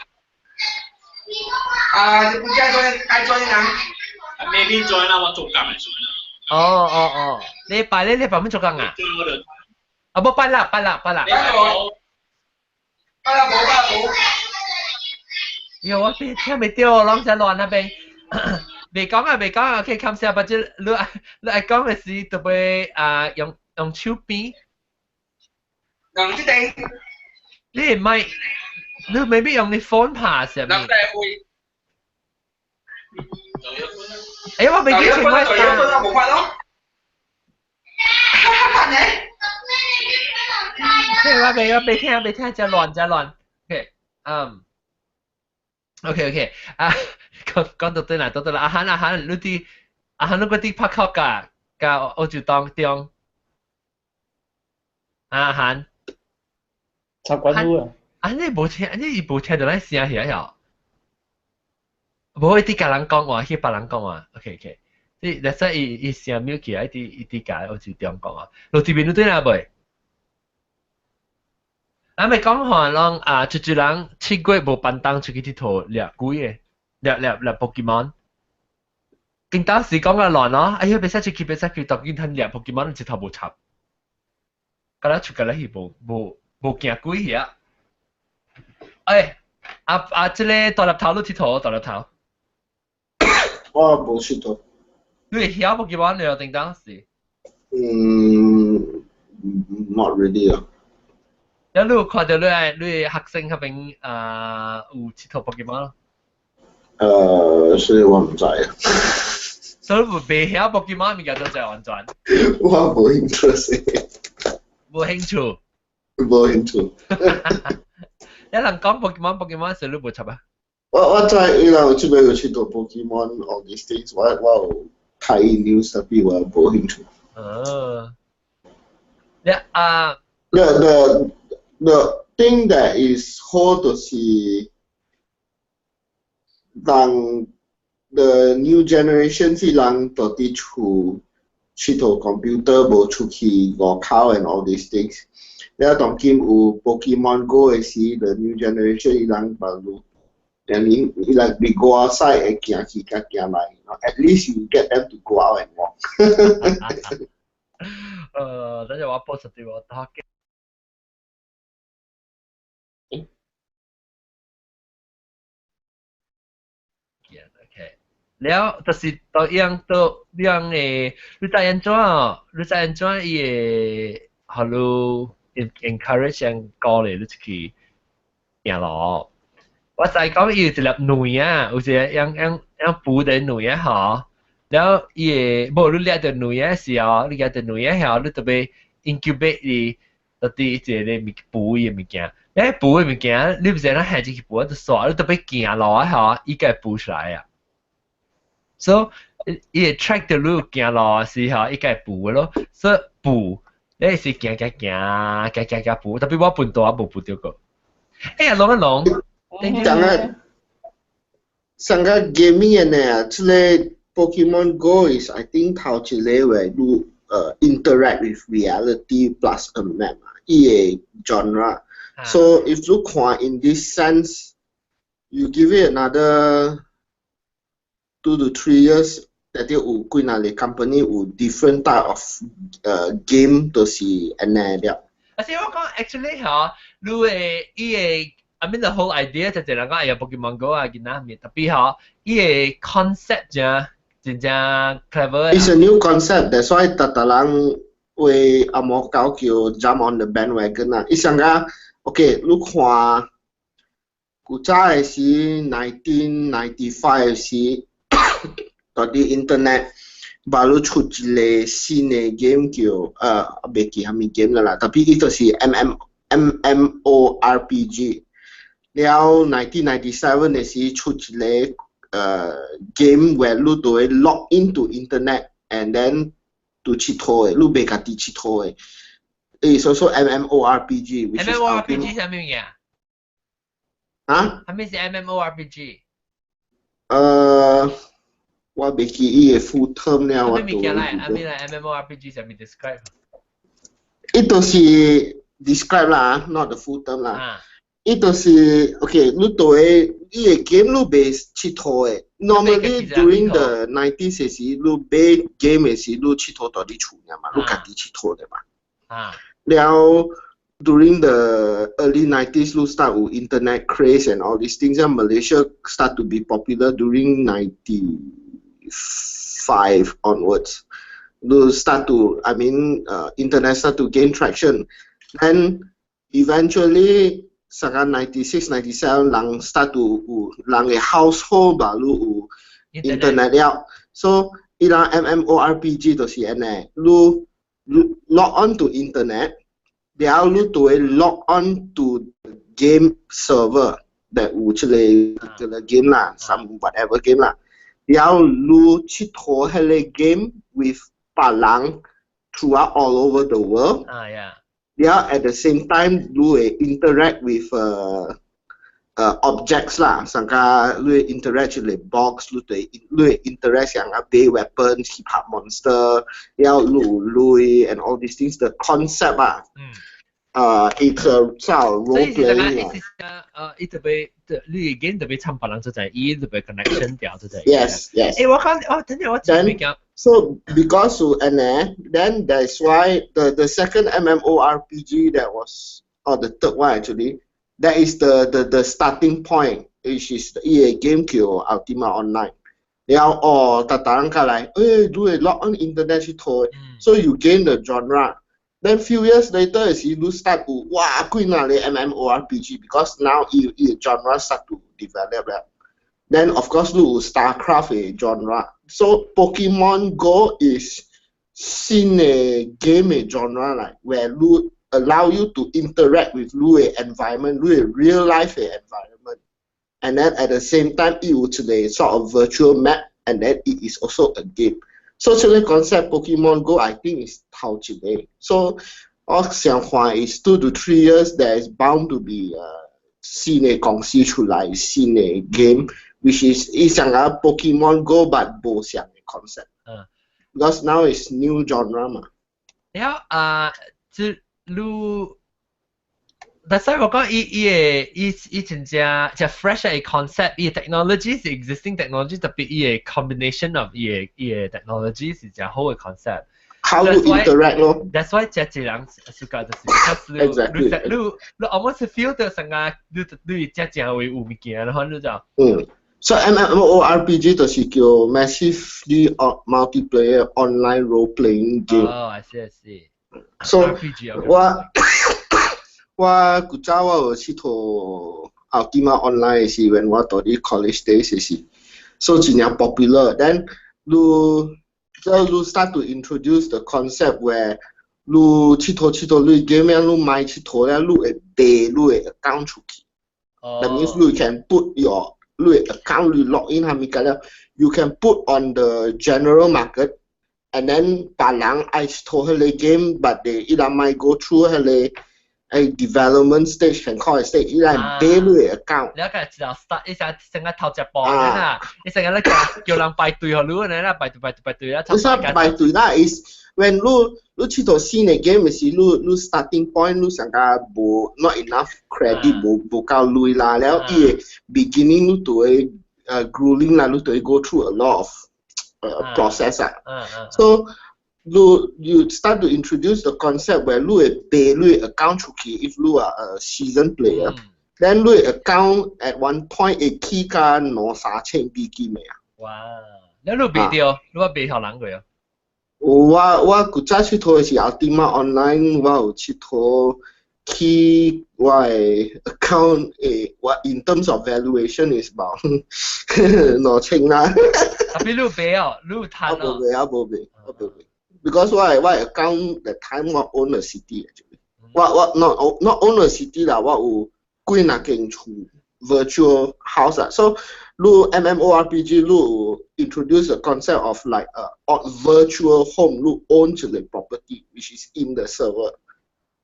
啊，你不知愛做愛做人？啊，maybe join 啦，我做工的時陣。哦哦哦，你拜你你拜咩做工啊？啊，無拜啦，拜啦，拜啦。拜啦，拜啦，無拜無。喲，我聽袂著，攏在亂那邊。未講啊，未講啊，OK，感謝，或者你你愛講的是特別啊，用用手邊。用這個。你唔係，你未必用你 phone 拍是咪？哎，我未記清我衫。冇法咯。我未我未聽未聽，真亂真亂。OK，嗯。OK OK，啊，講講到對啦，到對啦，阿韓阿韓，你佇阿韓你閣佇拍殼㗎，佮澳洲當中。阿韓。插管路啊！啊，你無聽，你無聽著咱聲遐曉？無伊佇共人講話，去別人講話。OK OK，你若使伊伊聲 mute 起來，伊佇伊佇共澳洲中講話。落這邊你對啦未？咱咪講話攏啊，一一人7月無班當出去𨑨迌掠鬼的，掠掠掠 Pokemon。經當時講啊亂咯，哎呀，袂使出去，袂使去，當緊趁掠 Pokemon 一頭無插，敢若出敢若去無無無驚鬼遐。哎，啊啊，這個大粒頭你𨑨迌大粒頭？我無𨑨迌。你會曉 Pokemon 了？定當時？嗯，not really 啊。了你有看著你的你的學生彼邊啊有𨑨迌 Pokemon 咯？所以我毋知啊。所以袂曉 Pokemon 物件都真完全。我無興趣。無興趣。無興趣。有人講 Pokemon Pokemon 時，你無插啊？我我知伊人有這擺有𨑨迌 Pokemon all these things，我我有睇 news，特別我無興趣。哦。你啊。 The thing that is 好就是人 the new generation 是人到佇厝𨑨迌 computer 無出去外口 and all these things。了當今有 Pokemon Go 的時，the new generation 伊人把路，連伊人佇外曬會行去佮行來，at least you get them to go out and walk。等陣我 post 對我打機。OK，了就是到樣到樣誒，你知按怎？你知按怎伊會予你 encourage 人鼓勵你出去行路？我知講伊有一粒卵啊，有一個樣樣樣孵的卵啊，吼。了伊會無你掠著卵的時候，你掠著卵的時候，你特別 incubate 伊，到底一個物孵伊的物件。你孵的物件，你毋是咱下進去孵，就煞，你特別行路啊，吼，伊才會孵出來啊。所以伊會 track 到你行路的時候，伊才會孵的咯。所以孵，你是行行行行行行孵，特別我笨大無孵著過。哎呀，攏啊攏。講啊，上個 gaming 的呢，這個 Pokemon Go is I think 頭一個 where 你interact with reality plus a map 伊個 genre。So if 你看 in this sense, you give it another 2 to 3 years，特別有幾若個 company 有 different type of game 都是按呢了。而且我講 actually 嗬，你會伊個 I mean the whole idea 就係人講哎呀 Pokemon Go 啊，囡仔面，特別嗬，伊個 concept 真真正 clever。 It's a new concept, that's why 逐逐人為阿摩狗叫 jump on the bandwagon 啊。伊上個 OK，你看古早的時 1995 時，到底 internet 把你出一個新的 game 叫袂記啥物 game 啦，特別伊就是 MMORPG。了1997的時出一個game where 你都會 log into internet and then 都𨑨迌的，你袂家己𨑨迌的。伊所說 MMORPG。 MMORPG 啥物物件？啊？啥物是 MMORPG？我袂記伊的 full term 了，我啥物物件來？啥物來？MMORPG 啥物 describe？伊就是 describe 啦，not the full term 啦。伊就是 OK，你對伊個 game 你袂𨑨迌的。Normally during the 90s 的時，你買 game 的時，你𨑨迌佇你厝爾嘛，你家己𨑨迌的嘛。了 during the early 90s, 你 start 有 internet craze and all these things. And Malaysia start to be popular during 95 onwards. 你 start to, I mean, internet start to gain traction. Then eventually, 上96, 97, 人 start to 有人的 household 吧，你有 internet 了。So 伊人 MMORPG 就是按呢，你 log on to internet，了你就會 log on to game server that 有這個這個 game 啦，some whatever game 啦，了你𨑨迌彼個 game with 別人 throughout all over the world。了 at the same time 你會 interact with objects 啦，上個你會 interact 一個 box，你對你會 interact 像個買 weapon 去拍 monster，了你有鐳 and all these things the concept 啊，it's a sort of role playing 啊。伊特別你 game 特別參別人就在伊特別 connection 掉就在。 Yes. 誒，我看哦，等陣我 Then so because of and then that's why the second MMORPG that was or the third one actually, that is the starting point, which is 伊個 game 叫 Ultima Online。然後哦，逐逐人過來，誒，你會 log on internet 去睇，so you gain the genre。Then few years later 是你 start 有哇幾若個 MMORPG because now 伊伊 genre start to develop 了。Then of course 你有 StarCraft 的 genre。So Pokemon Go is 新的 game 的 genre 來，where 你 allow you to interact with 你的 environment，你的 real life 的 environment。And then at the same time，伊有一個 sort of virtual map and then it is also a game. So 這個 concept Pokemon Go I think is 頭一個。So 我想看 is 2 to 3 years there is bound to be 新的公司出來新的 game，which is 伊像個 Pokemon Go but 無像的 concept。Because now it's new genre 嘛。然後啊，這你，但所以我講伊伊個伊伊真正真 fresh 的 concept，伊 technology 是 existing technology，特別伊個 combination of 伊個伊個 technology 是真好的 concept。 How to interact 咯。 That's why 這濟人 suka 就是 because 你 你你你 almost feel 到成個你你真正會有物件，然後你就嗯，所以 MMORPG 就是叫 massively multiplayer online role playing game。哦，I see I see。 So RPG 我我古早我有𨑨迌 Ultima Online 是 when 我佇咧 college days 時，so 真正 popular。Then 你就你 start to introduce the concept where 你𨑨迌𨑨迌你 game 你買𨑨迌咧，你會賣你的 account 出去。That means you can put your 你的 account 你 log in 係咪個咧？You can put on the general market and then 別人愛𨑨迌彼個 game，but they 伊人莫 go through 彼個誒 development stage can call it stage，伊人買你的 account。你一個就 start 一下成個頭一步啦，你成日咧叫叫人排隊予你啦，排隊排隊排隊啦。你說排隊啦，is when 你你𨑨迌新的 game 時，你你 starting point 你上個無 not enough credit 無無夠鐳啦，了伊個 beginning 你就會grueling 啦，你就會 go through a lot of process 啊。So 你 you start to introduce the concept where 你會賣你 account 出去，if 你are a seasoned player，then 你 account at one point 會起到兩三千美金的啊。哇！你你賣著，你話賣予人過啊？我我古早𨑨迌的是 Ultima Online，我有𨑨迌起我的 account 誒，我 in terms of valuation is about 2000啦。 Tapi 你賣哦，你有趁哦？我無賣，我無賣，我無賣。Because 我的我的 account that time 我 own a city actually。我我 not not own a city 啦，我有幾若間厝 virtual house 啊。So 你 MMORPG 你有 introduce the concept of like a virtual home，你 own 一個 property which is in the server。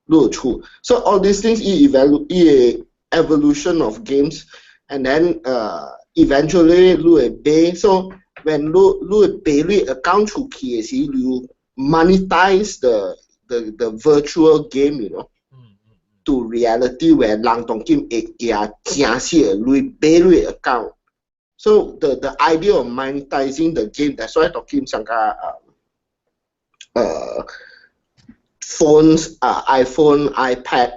你有厝。So all these things 伊 evalu 伊個 evolution of games and then eventually 你會買。So when 你你會賣你 account 出去的時，你 monetize the virtual game to reality where 人當今會舉誠實的鐳買你 account。So the idea of monetizing the game, that's why 當今上個phones, iPhone, iPad,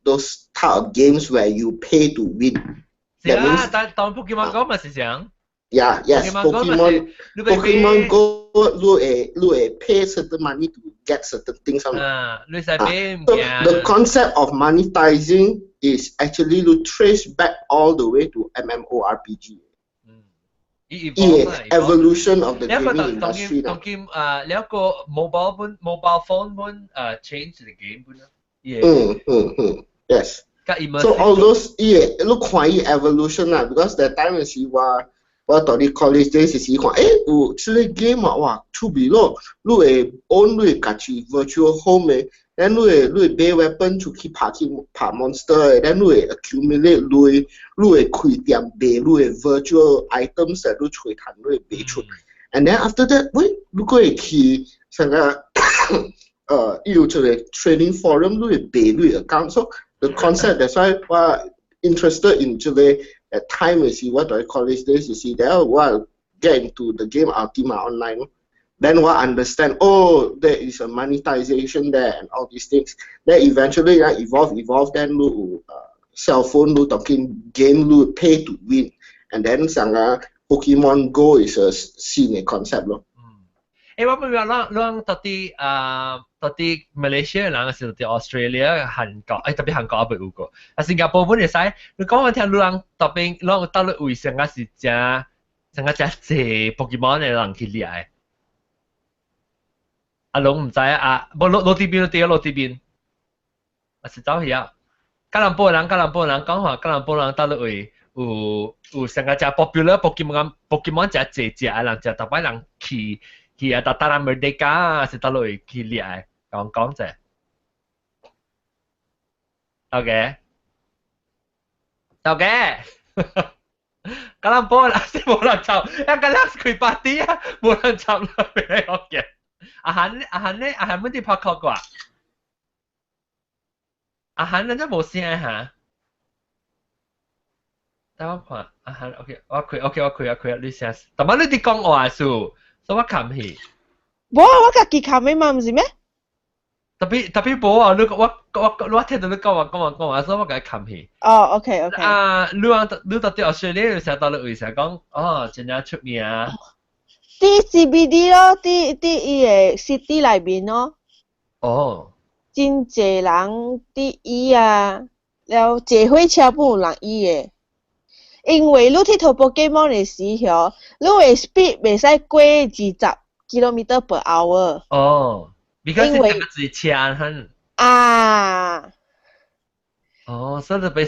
those type of games where you pay to win. 是啊，但當 Pokemon Go 嘛是這樣。 Yeah, yes, Pokemon, Pokemon Go, 你會你會 pay certain money to get certain things. 啊，你使買物 So the concept of monetizing is actually to trace back all the way to MMORPG. Yeah, evolution of the gaming industry. 當今啊，你一個 mobile 本 mobile phone 本啊 change the game 本啊。嗯嗯嗯，yes. So all those 伊你看伊 evolution 啦，because that time 是話我佇咧 college days 時看，欸有這個 game 啊，哇趣味咯，你會 own 你家己 virtual home 的，then 你會你會買 weapon 出去拍去拍 monster 的，then 你會 accumulate 鐳，你會開店賣你的 virtual items 你揣趁你會賣出，and then after that，喂，你閣會去啥個伊有一個 trading forum，你會賣你 account，so the concept that's why 我 interested in 這個 at time 是我佇 college days 時，然後我 get into the game Ultima Online. Then 我 understand, oh, there is a monetization there and all these things. Then eventually I evolve, evolve, then 你有 cell phone 你當今 game 你 pay to win. And then 上個 Pokemon Go is a 新的 concept 咯。欸，我問下，咱咱到底啊，到底馬來西亞人還是到底 Australia、韓國？欸，特別韓國也未有過。啊，新加坡本會使，你講我聽，你人特別，咱到底為啥個是誠成個誠濟 Pokemon 的人去掠的？啊，攏毋知啊，無落落佇邊對，落佇邊，啊是走去啊。吉隆坡人，吉隆坡人講話，吉隆坡人到底位有有成個誠 popular Pokemon Pokemon 誠濟隻的人，誠逐擺人去去啊，Dataran Merdeka 啊，是佗落位去掠的，講講者。OK OK，吉隆坡啦，是無人插，一個人開 party 啊，無人插啦，俾我嘅。阿韓阿韓咧，阿韓乜啲拍確過？阿韓人真無聲嚇。等我看，阿韓 OK，我開 OK，我開啊開啊，你聲，但係你啲講話數，所以我冚去。無，我家己冚的嘛，毋是咩？特別特別無啊！你我我我聽到你講話講話講話，所以我共伊冚去。哦，OK OK。啊，你話你到底學你成到你為啥講？哦，真正出名啊！佇 CBD 咯，佇佇伊个 city 內面咯。哦。真濟人佇伊啊，了坐火車本有人伊的。因為你𨑨迌 Pokemon 的時候，你的 speed 袂使過20 kilometer per hour。哦，because 因為是車很。啊。哦，所以就被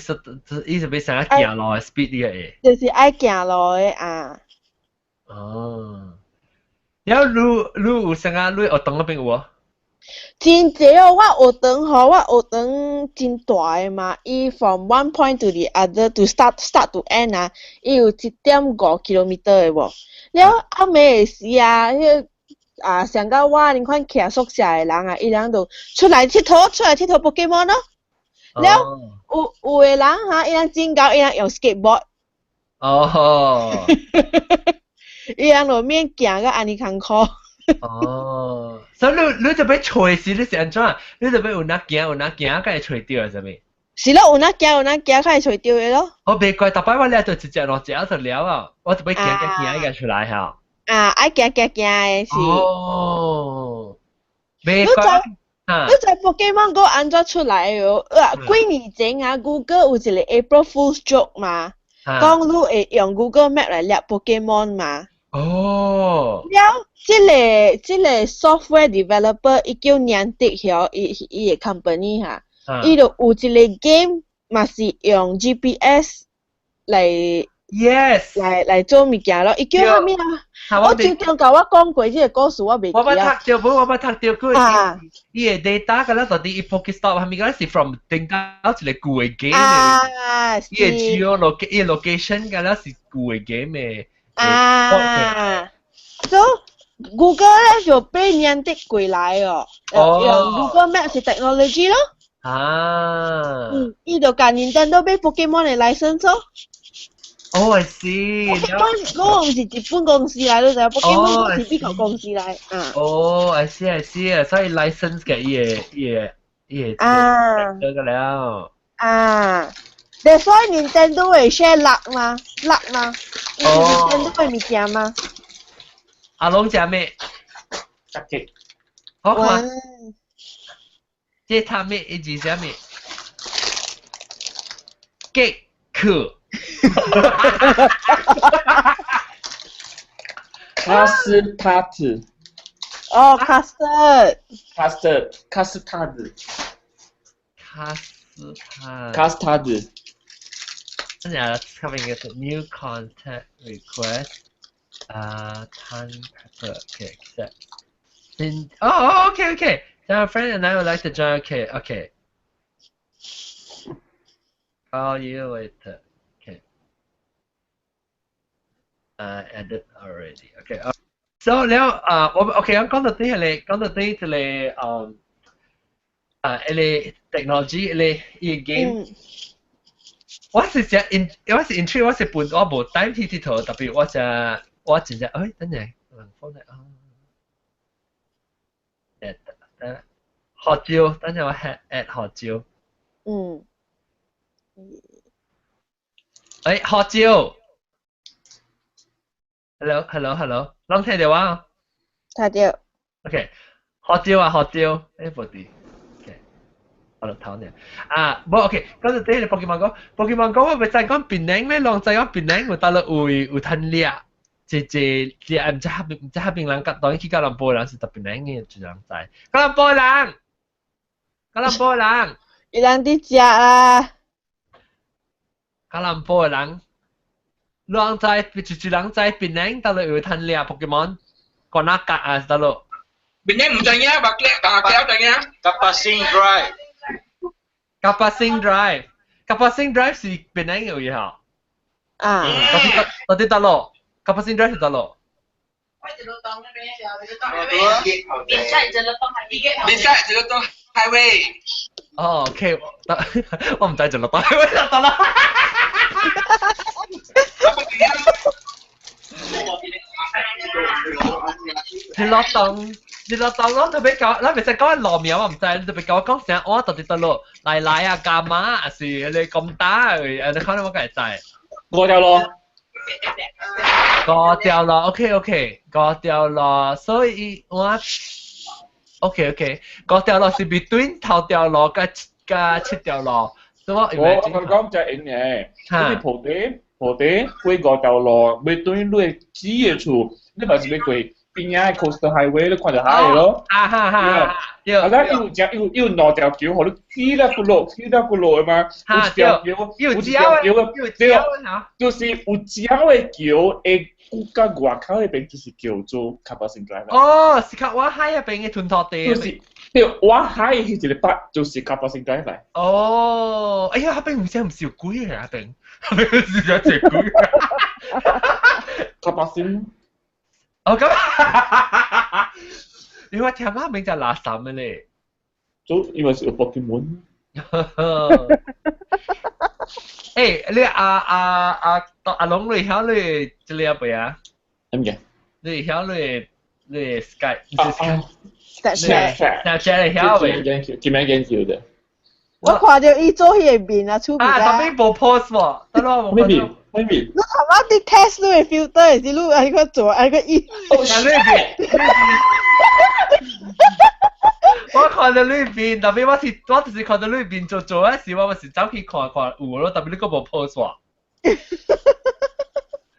伊就被成日行路的 speed 呢個。就是愛行路的啊。哦。了你你有啥個？你學堂嗰邊有無？真濟哦！我學堂吼，我學堂真大的嘛，伊 from one point to the other to start to end 啊，伊有1.5 kilometer 的無。了暗暝的時啊，彼個啊，上到我恁款徛宿舍的人啊，伊人就出來𨑨迌，出來𨑨迌 Pokemon 咯。了有有的人哈，伊人真𠢕，伊人用 skateboard。哦。伊人就免行到按呢艱苦。哦，所以你你就欲揣時，你是按怎？你就欲有哪行有哪行，才會揣著是啥物？是咯，有哪行有哪行，才會揣著的咯。我袂怪，逐擺我掠著一隻兩隻就了啊，我就欲行行行個出來哈。啊，愛行行行的是。哦，袂怪。你知 Pokemon Go 按怎出來的哦？啊，幾年前啊，Google 有一個 April Fool's joke 嘛，講你會用 Google Map 來掠 Pokemon 嘛。哦。了，這個這個 software developer 伊叫 Niantic 曉，伊伊個 company 哈，伊就有一個 game 嘛是用 GPS 來 ，yes，來來做物件咯。伊叫啥物啊？我最近共我講過這個故事，我袂記啊。我捌讀著，我捌讀著過。伊個 data 敢若到底伊 Pokestop 啥物，敢若是 from 頂到一個舊的 game 啊，伊個 geo loc 伊個 location 敢若是舊的 game 的。啊，so Google 咧就被 Niantic 過來哦，用 Google Maps 是 technology 咯。啊。嗯，伊就共 Nintendo 買 Pokemon 的 license 咯。哦，I see。 Pokemon Go 毋是日本公司來，你知影？Pokemon 是美國公司來。啊。哦，I see I see 啊，所以 license 嘅伊個伊個伊個啊，得個了。啊。That's why Nintendo 會 share 落嘛，落嘛，哦 Nintendo 的物件嘛。阿龍食咩？食雞。好看。這他咩？伊字啥物？傑克。卡斯塔子。哦，custard。 custard，卡斯塔子。卡斯塔。卡斯塔子。等下，coming is new contact request. Tan Pepper. Okay, accept. In, oh, okay. So a friend and I would like to join. Okay. Call you later. Okay. Edit already. Okay. So 了啊，我 OK，我講到啲係你，講到啲就係啊，迄個 technology，迄個伊個 game。我是只 in，我是 intrigue，我是本我無 time 去𨑨迌，特別我只我真正，哎，等陣，人放嚟啊，誒，等，學招，等陣我 add add 學招。哎，學招。Hello，hello，hello，攏聽到我？聽到。 OK，學招啊，學招，哎，無佇。我頭呢？啊，無 OK，嗰陣啲 Pokemon Go，Pokemon Go 我咪知講檳城咩？攏知講檳城有倒落位有趁掠，這這這毋知合毋知合邊人，當然去吉隆坡人是特檳城嘅，一人知。吉隆坡人，吉隆坡人，伊人佇食啊。吉隆坡人，攏知，一一人知檳城倒落有趁掠 Pokemon，關那格啊倒落。檳城毋知影，目鏡大鏡知影。 Kapasin Drive。Kapasan Drive，Kapasan Drive 是檳城嘅位嚇。啊。到底到咯？Kapasan Drive 是佗落？ Beside Jelutong Highway。哦，OK，得，我唔知 Jelutong Highway 得啦。Jelutong， Jelutong 我特別講，咱袂使講路名，我唔知，你特別講我講啥，我到底佗落來來啊，加馬還是你咁大？你可能我梗會知。五條路。五條路，OK OK，五條路，所以我 OK OK，五條路是 between 頭條路佮佮七條路，所以我我我講就係嘅，你菩提菩提過五條路，between 你幾個厝，你咪是欲過邊仔 Coastal Highway，你看著海咯。啊哈哈，對。啊，咱有只有有兩條橋，予你起了骨路，起了骨路的嘛。有一條橋，有一條橋的，對，就是有橋的橋會古到外口彼邊，就是叫做 Kapasan Drive。哦，是較倚海彼邊的吞吐地。就是，對，倚海彼一個北就是 Kapasan Drive 來。哦，哎呀，彼邊有啥毋是有鬼的彼邊，彼邊是只隻鬼。 Kapasan。哦咁，你話聽下名就垃圾嘅咧。做因為是有 Pokemon。誒，你阿阿阿阿龍你曉你這個未啊？點嘅？你曉你你 Skype Snapchat Snapchat 你曉未？今日研究的。我看著伊做彼个面啊，出面啊，特別無 post 喎，得咯，冇面，冇面。你頭仔佇 test 你的 filter 是你愛個做愛個伊。哦，我看著你面，特別我是我就是看著你面做做嗰時，我咪是走去看看有咯，特別你閣無 post 喎。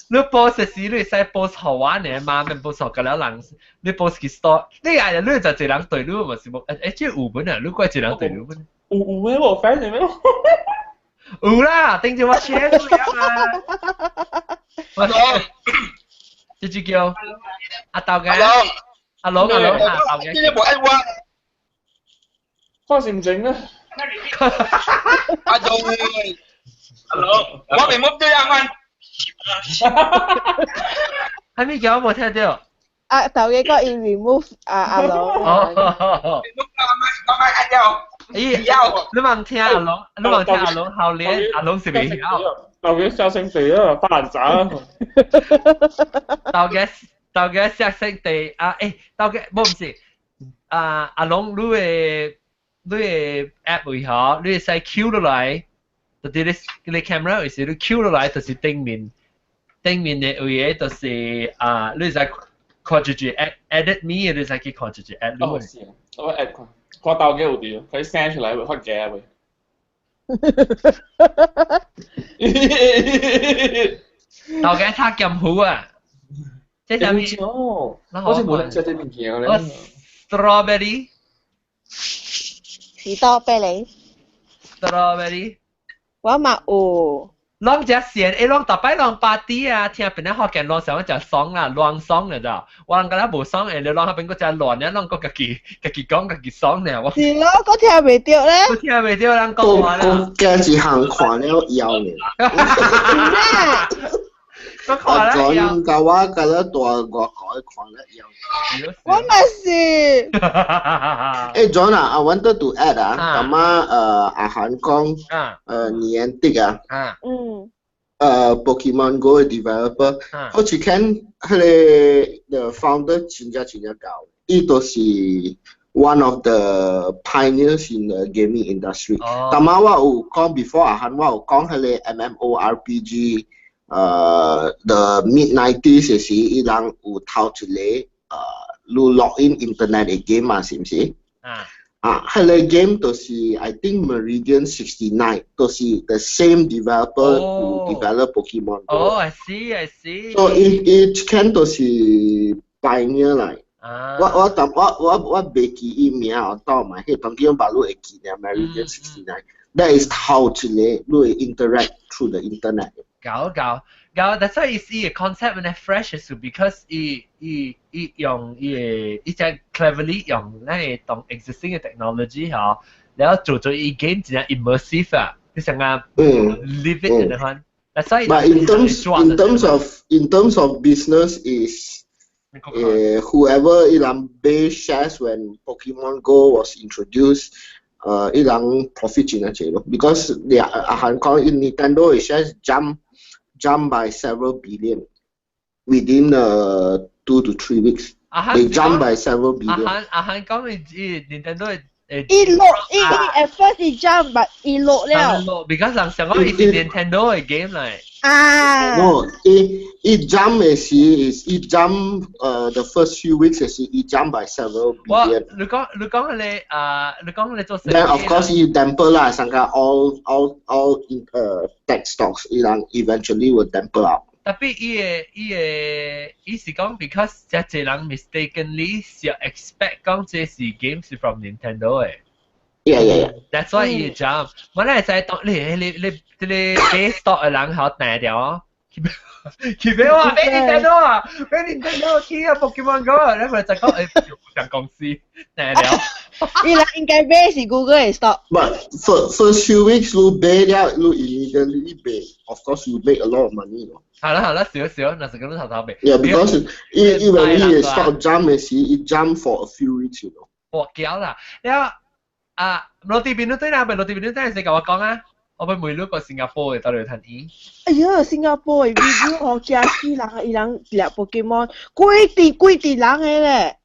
你 post 時你會使 post 予我呢嘛，免 post 予個了人，你 post 去 store，你哎呀，你就一個人對你嘛是無，欸，這有本啊，你怪一個人對你本。有有咩無 friend 咩？有啦，頂住我 share 出來嘛。我這隻叫阿豆嘅，阿龍阿龍啊，豆嘅。這個無愛我。看心情啊。阿龍，阿龍，我未摸對啊，我。係咪叫我冇聽到？啊，頭家講伊 remove 阿阿龍。哦。咦，你望聽阿龍，你望聽阿龍後臉，阿龍是未曉。頭家小聲地啊，發爛渣啊。頭家頭家小聲地啊，欸，頭家無毋是，啊阿龍你的你的 app 為何你會使 Q 落來，就是你你 camera 有時你 Q 落來就是頂面頂面的位的就是啊，你會使看住住 edit edit me，你會使去看住住 add 哦，是啊，我 add 看，看頭家有佇，佢 send 出來會發假未？頭家炒劍湖啊！這啥物？我是無人食這物件咧。 Strawberry。士多啤梨。 Strawberry。我嘛有。攏食鹹，欸，攏逐擺攏 party 啊，聽邊仔福建攏想講食爽啦，亂爽了咋？我人敢若無爽，欸，你攏彼邊閣食亂，你攏閣家己家己講家己爽爾。我是咯，閣聽袂著咧。閣聽袂著人講話啦。講驚一項看了枵呢。閣看了枵。我甲我甲咧大外國看了枵。我嘛是。欸，John 啊，I wanted to add 啊，咁啊，阿韓講，Niantic 啊，Pokemon Go 的 developer，好似看彼个 the founder 真正真正𠢕，伊就是 one of the pioneers in the gaming industry。但嘛我有講 before 阿韓，我有講彼个 MMORPG，the mid 90s 的時，伊人有頭一个你 log in internet 的 game 嘛，是毋是？啊。啊，彼个 game 就是 I think Meridian 69，就是 the same developer who develop Pokemon Go。哦，I see, I see。 So 伊伊間就是 pioneer 來。啊。我我但我我我袂記伊名，我倒嘛，彼當叫把你會記得 Meridian 69。That is 頭一個你會 interact through the internet。𠢕𠢕𠢕，that's why 伊伊個 concept 呢 fresh 是 because 伊伊伊用伊個伊只 cleverly 用咱個當 existing 的 technology 吼，然後做做伊 game 真正 immersive 啊，你想啊 live it 咁樣。所以 But in terms of business is whoever 伊人買 shares when Pokemon Go was introduced, 伊人 profit 真濟咯，because 你啊韓國 Nintendo shares jump by several billion within 2 to 3 weeks. They jump by several billion. 阿韓阿韓講你 Nintendo 伊落伊伊 at first 伊 jump but 伊落了。落，because 人想講伊是 Nintendo 嘅 game 嚟。啊。 No, 伊 jump 嘅時 is 伊 jump the first few weeks 是伊 jump by several billion。你講你啊，你講你做。 Then of course 伊 damper 啦，上個 all in tech stocks 伊人 eventually will damper out。 Tapi 伊個伊個伊是講，because 這濟人 mistakenly 是 expect 講這是 game 是 from Nintendo 嘅。 Yeah. That's why 伊 jump。我咧就係當你你你你買 stock 嘅人好彈掉哦。佢俾我俾 Nintendo 啊，俾 Nintendo 去啊 Pokemon Go，你咪就講上公司彈掉。伊人應該買是 Google 嘅 stock。 But for first few weeks 你買了，你 immediately 買，of course you make a lot of money 咯。係啦係啦，少少，那時咁都頭頭未。 Yeah, because 因為你 stock jump 嘅時，it jump for a few weeks. 我叫啦，你啊，落地邊都對啦，咪落地邊都真係成我講啊，我俾每兩個新加坡嘅到嚟睇伊。哎呀，新加坡嘅 video 哦，驚死人，伊人掠 Pokemon，幾滴幾滴人嘅咧。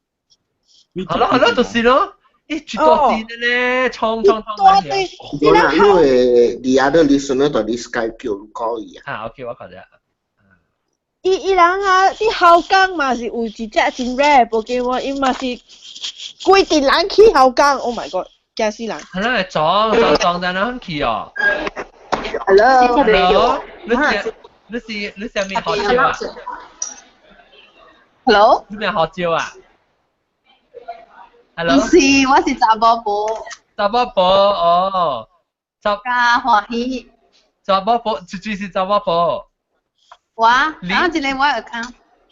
係咯係咯，就是咯。一絕多啲咧，衝衝衝！大啲，我啦，因為 the other listener 到啲 Skype 叫講伊啊。啊，OK，我覺得。伊伊人啊，啲後港嘛是有一隻真 rare Pokemon，伊嘛是幾滴人去後港，Oh my god，驚死人！係啦，撞撞撞到人去哦。 Hello。 Hello，你是你是你是咩學招啊？Hello。你咩學招啊？Hello，唔是，我是查某婆。查某婆哦，查加歡喜。查某婆，絕對是查某婆。我，啊，這個我 account。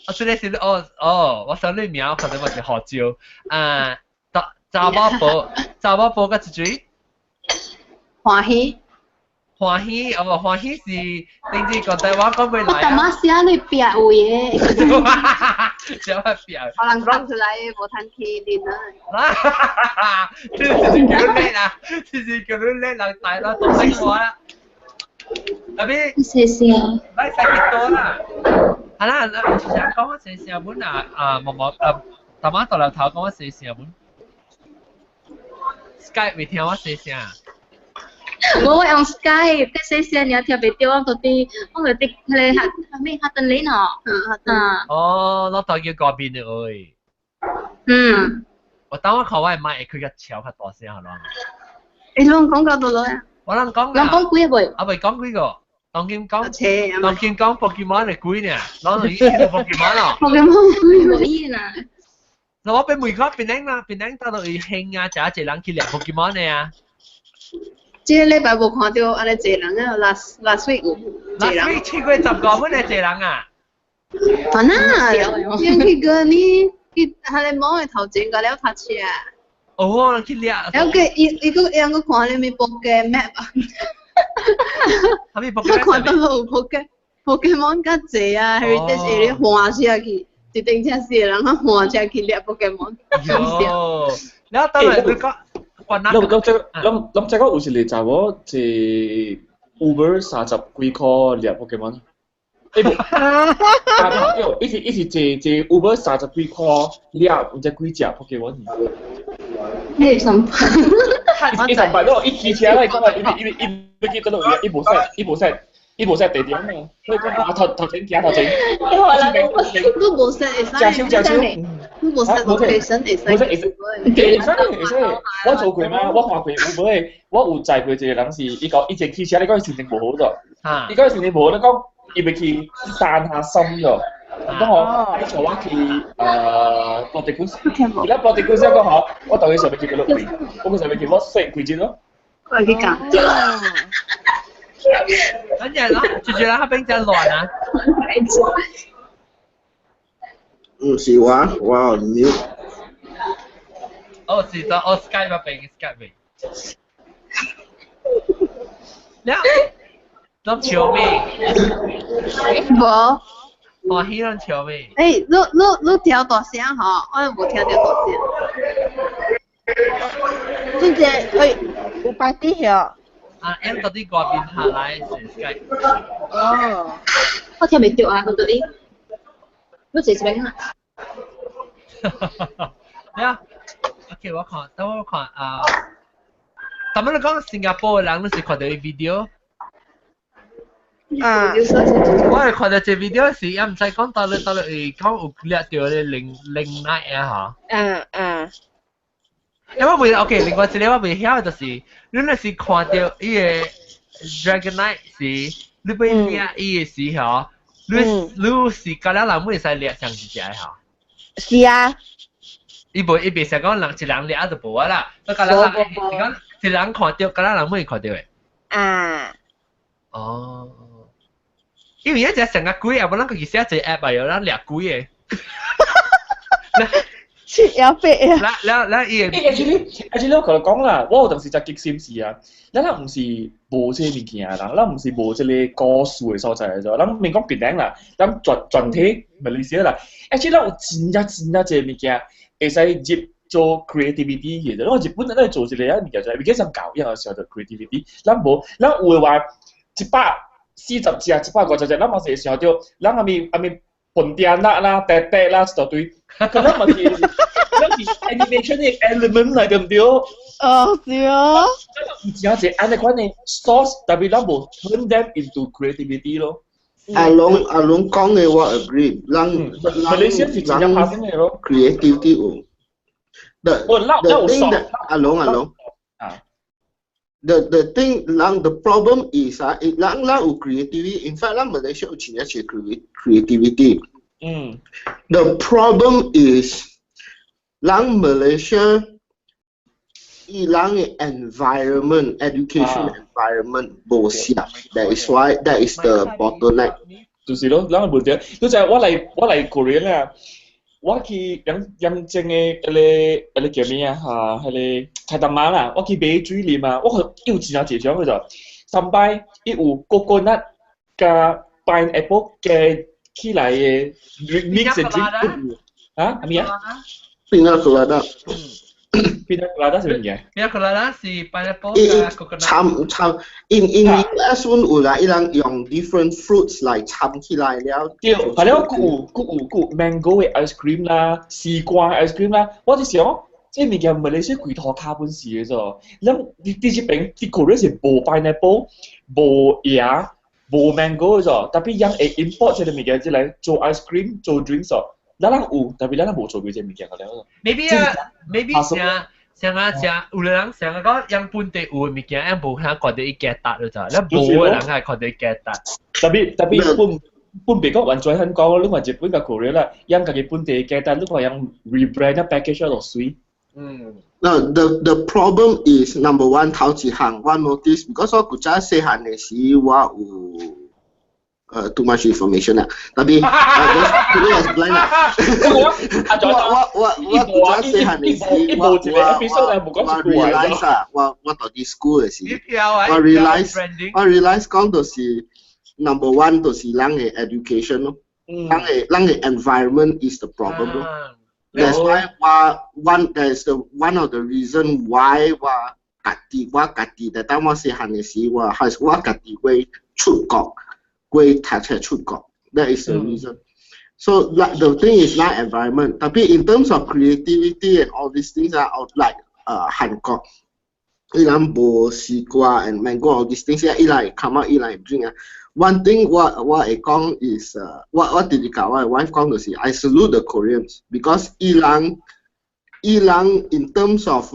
哦，這個是哦哦，我想你名可能我是學招啊，查查某婆，查某婆個一嘴。歡喜。歡喜哦，歡喜是頂住講台灣講袂來。我淡仔寫你壁位的。寫我壁。可能講出來無通去練啊。這是叫你叻啦，這是叫你叻人大啦，都識我啦。特別。謝謝。來使幾多啦？係啦，想講我細細本啊啊，毛毛啊，大媽到頭頭講我細細本。Skype 未聽我細聲。我用 Skype，啲細聲你聽袂到，我就佇彼個下咩下頓林哦，嗯。哦，我當叫嗰邊的喂。嗯。我當我看我的麥會開較超較大聲好咯。你攏講到倒落啊？我攏講。攏講幾個未？啊未講幾個？當今講，當今講 Pokemon 的鬼呢？攏是 Pokemon 咯。 Pokemon 鬼無意啦。那我俾每個邊頂啦，邊頂到到伊興啊，就一隻人去掠 Pokemon 的啊。這個禮拜無看到按呢濟人啊，last week 有濟人。 Last week 7月15本來濟人啊。啊那，你去過你去彼個網的頭前甲了泊車。哦，去掠。了個伊伊閣伊閣看彼個物 Poke map 啊。啥物 Poke 我看到有 Poke Pokemon 較濟啊，Heritage area 換車去，一頂車四個人啊換車去掠 Pokemon。喲，了當然你講。你你這你你這個有一個查某坐 Uber 三十幾箍掠 Pokemon。欸無，啊對，伊是伊是坐坐 Uber 三十幾箍掠毋知幾隻 Pokemon。你是什麼？伊上擺咯，伊騎車來，講來，伊伊伊伊去倒落去，伊無使，伊無使，伊無使地點嘛，所以講啊頭頭前行頭前。你無使會使，食手食手。你無使 location 會使。無使會使，會使會使。我做過嘛，我看過 Uber 的，我有載過一個人是，伊講伊坐汽車，你講伊心情無好咗，伊講伊心情無好，你講伊欲去散下心咗。講吼，你帶我去博迪古斯，伊咧博迪古斯講吼，我當佢上面去幾落位，我上面去我說幾日咯。我去講。跟住咯，住住啦，嗰邊真亂啊！唔是我，我 mute。哦，是咗，我 Skype 嗰邊，Skype 邊。了，攏笑咩？無。歡喜攏笑咩？欸，你你聽大聲吼，我無聽著大聲。真正喂，有擺啲曉。啊，M 到底外邊下來是 Skype。哦。我聽袂著啊，到底。你坐這邊啊？了，OK，我看，等我看啊。他們講新加坡的人，你是看到 video？啊！我係看到這 video 時，也毋知講到你到你會講有掠著咧零零奶啊嚇。嗯嗯。因為未 OK，另外一個我未曉的就是，你若是看著伊個 Dragonite 時，你欲掠伊的時候，你是甲了人會使掠上一隻的吼？是啊。伊無伊袂使講人一人掠就無啊啦，你甲了人是講一人看著，甲了人會看著的。啊。哦。因為一隻成個鬼啊，無咱家己寫一個 app 啊，有咱掠鬼的。七幺八啊！了了伊個。Actually 我同你講啦，我有當時真激心事啊！咱咱毋是無這個物件人，咱毋是無這個故事的所在咗，咱免講別人啦，咱全體馬來西亞啦，actually 咱有真正真正這個物件會使入做 creativity 嘅，我日本人咧做一個啊物件就係，比較像搞一樣時候就 creativity，咱無，咱有的話140隻、150隻，咱嘛是會想著，咱阿咪阿咪笨點啦啦、嗲嗲啦一大堆，可能嘛是，咱是 animation 的 element 來對毋對？哦，是哦。有真濟按呢款的 source，但是咱無 turn them into creativity 咯。阿龍阿龍講的我 agree，人馬來西亞是真正發生的咯。 creativity 有。The thing that 阿龍阿龍。啊。 The thing 人 the problem is 啊，人咱有 creativity，in fact 咱馬來西亞有真正濟 creativity。The problem is 人 Malaysia 伊人的 environment education environment 無適合，that is why that is the bottleneck。就是咯，咱的問題，就係我來 Korea 啦，我去養養正的彼個叫咩啊？嚇，彼個菜單媽啦，我去買水啉啊，我看有真正濟種叫做，三擺伊有 coconut 佮 pineapple 加起來的 mix and drink 啊，係咪啊？ Pina colada。 Pina colada 是乜嘢？Pina colada 是 pineapple 佮 coconut。摻摻，in US 有啦，伊人用 different fruits 來摻起來了。對，係了，閣有閣有閣有 mango 的 ice cream 啦，西瓜 ice cream 啦，我就想，這物件馬來西亞規塗跤本事的啫。咱佇這邊佇 Korea 是無 pineapple、無椰、無 mango 的啫，但是人會 import 這個物件進來做 ice cream、做 drinks 哦。咱人有，但是咱人無做過這物件個了。 Maybe 啊，maybe 像像啊像有人像啊講，人本地有的物件，人無肯看著伊加達就咋，咱無的人係看著伊加達。特別本本別講完全很講，你看日本佮 Korea 啦，人家己本地加達，你看人 rebrand 個 package 落水。No, the problem is number one 頭一項我 notice because 我古早細漢的時我有too much information 啦，但是just put it as blind 啦。我古早細漢的時，我 realize 啊，我讀佇 school 的時，我 realize 講就是 number one 就是人的 education 咯，人的 environment is the problem 咯。That's why 我 one that's the one of the reason why 我家己但當我細漢的時，我還是我家己會出國。會讀冊出國，that is the reason. So like the thing is not environment，特別 in terms of creativity and all these things 啊，like 韓國，伊人無西瓜 and mango all these things，伊來 come out 伊來 drink 啊。One thing 我會講 is 我直直共我 wife 講就是 I salute the Koreans because 伊人 in terms of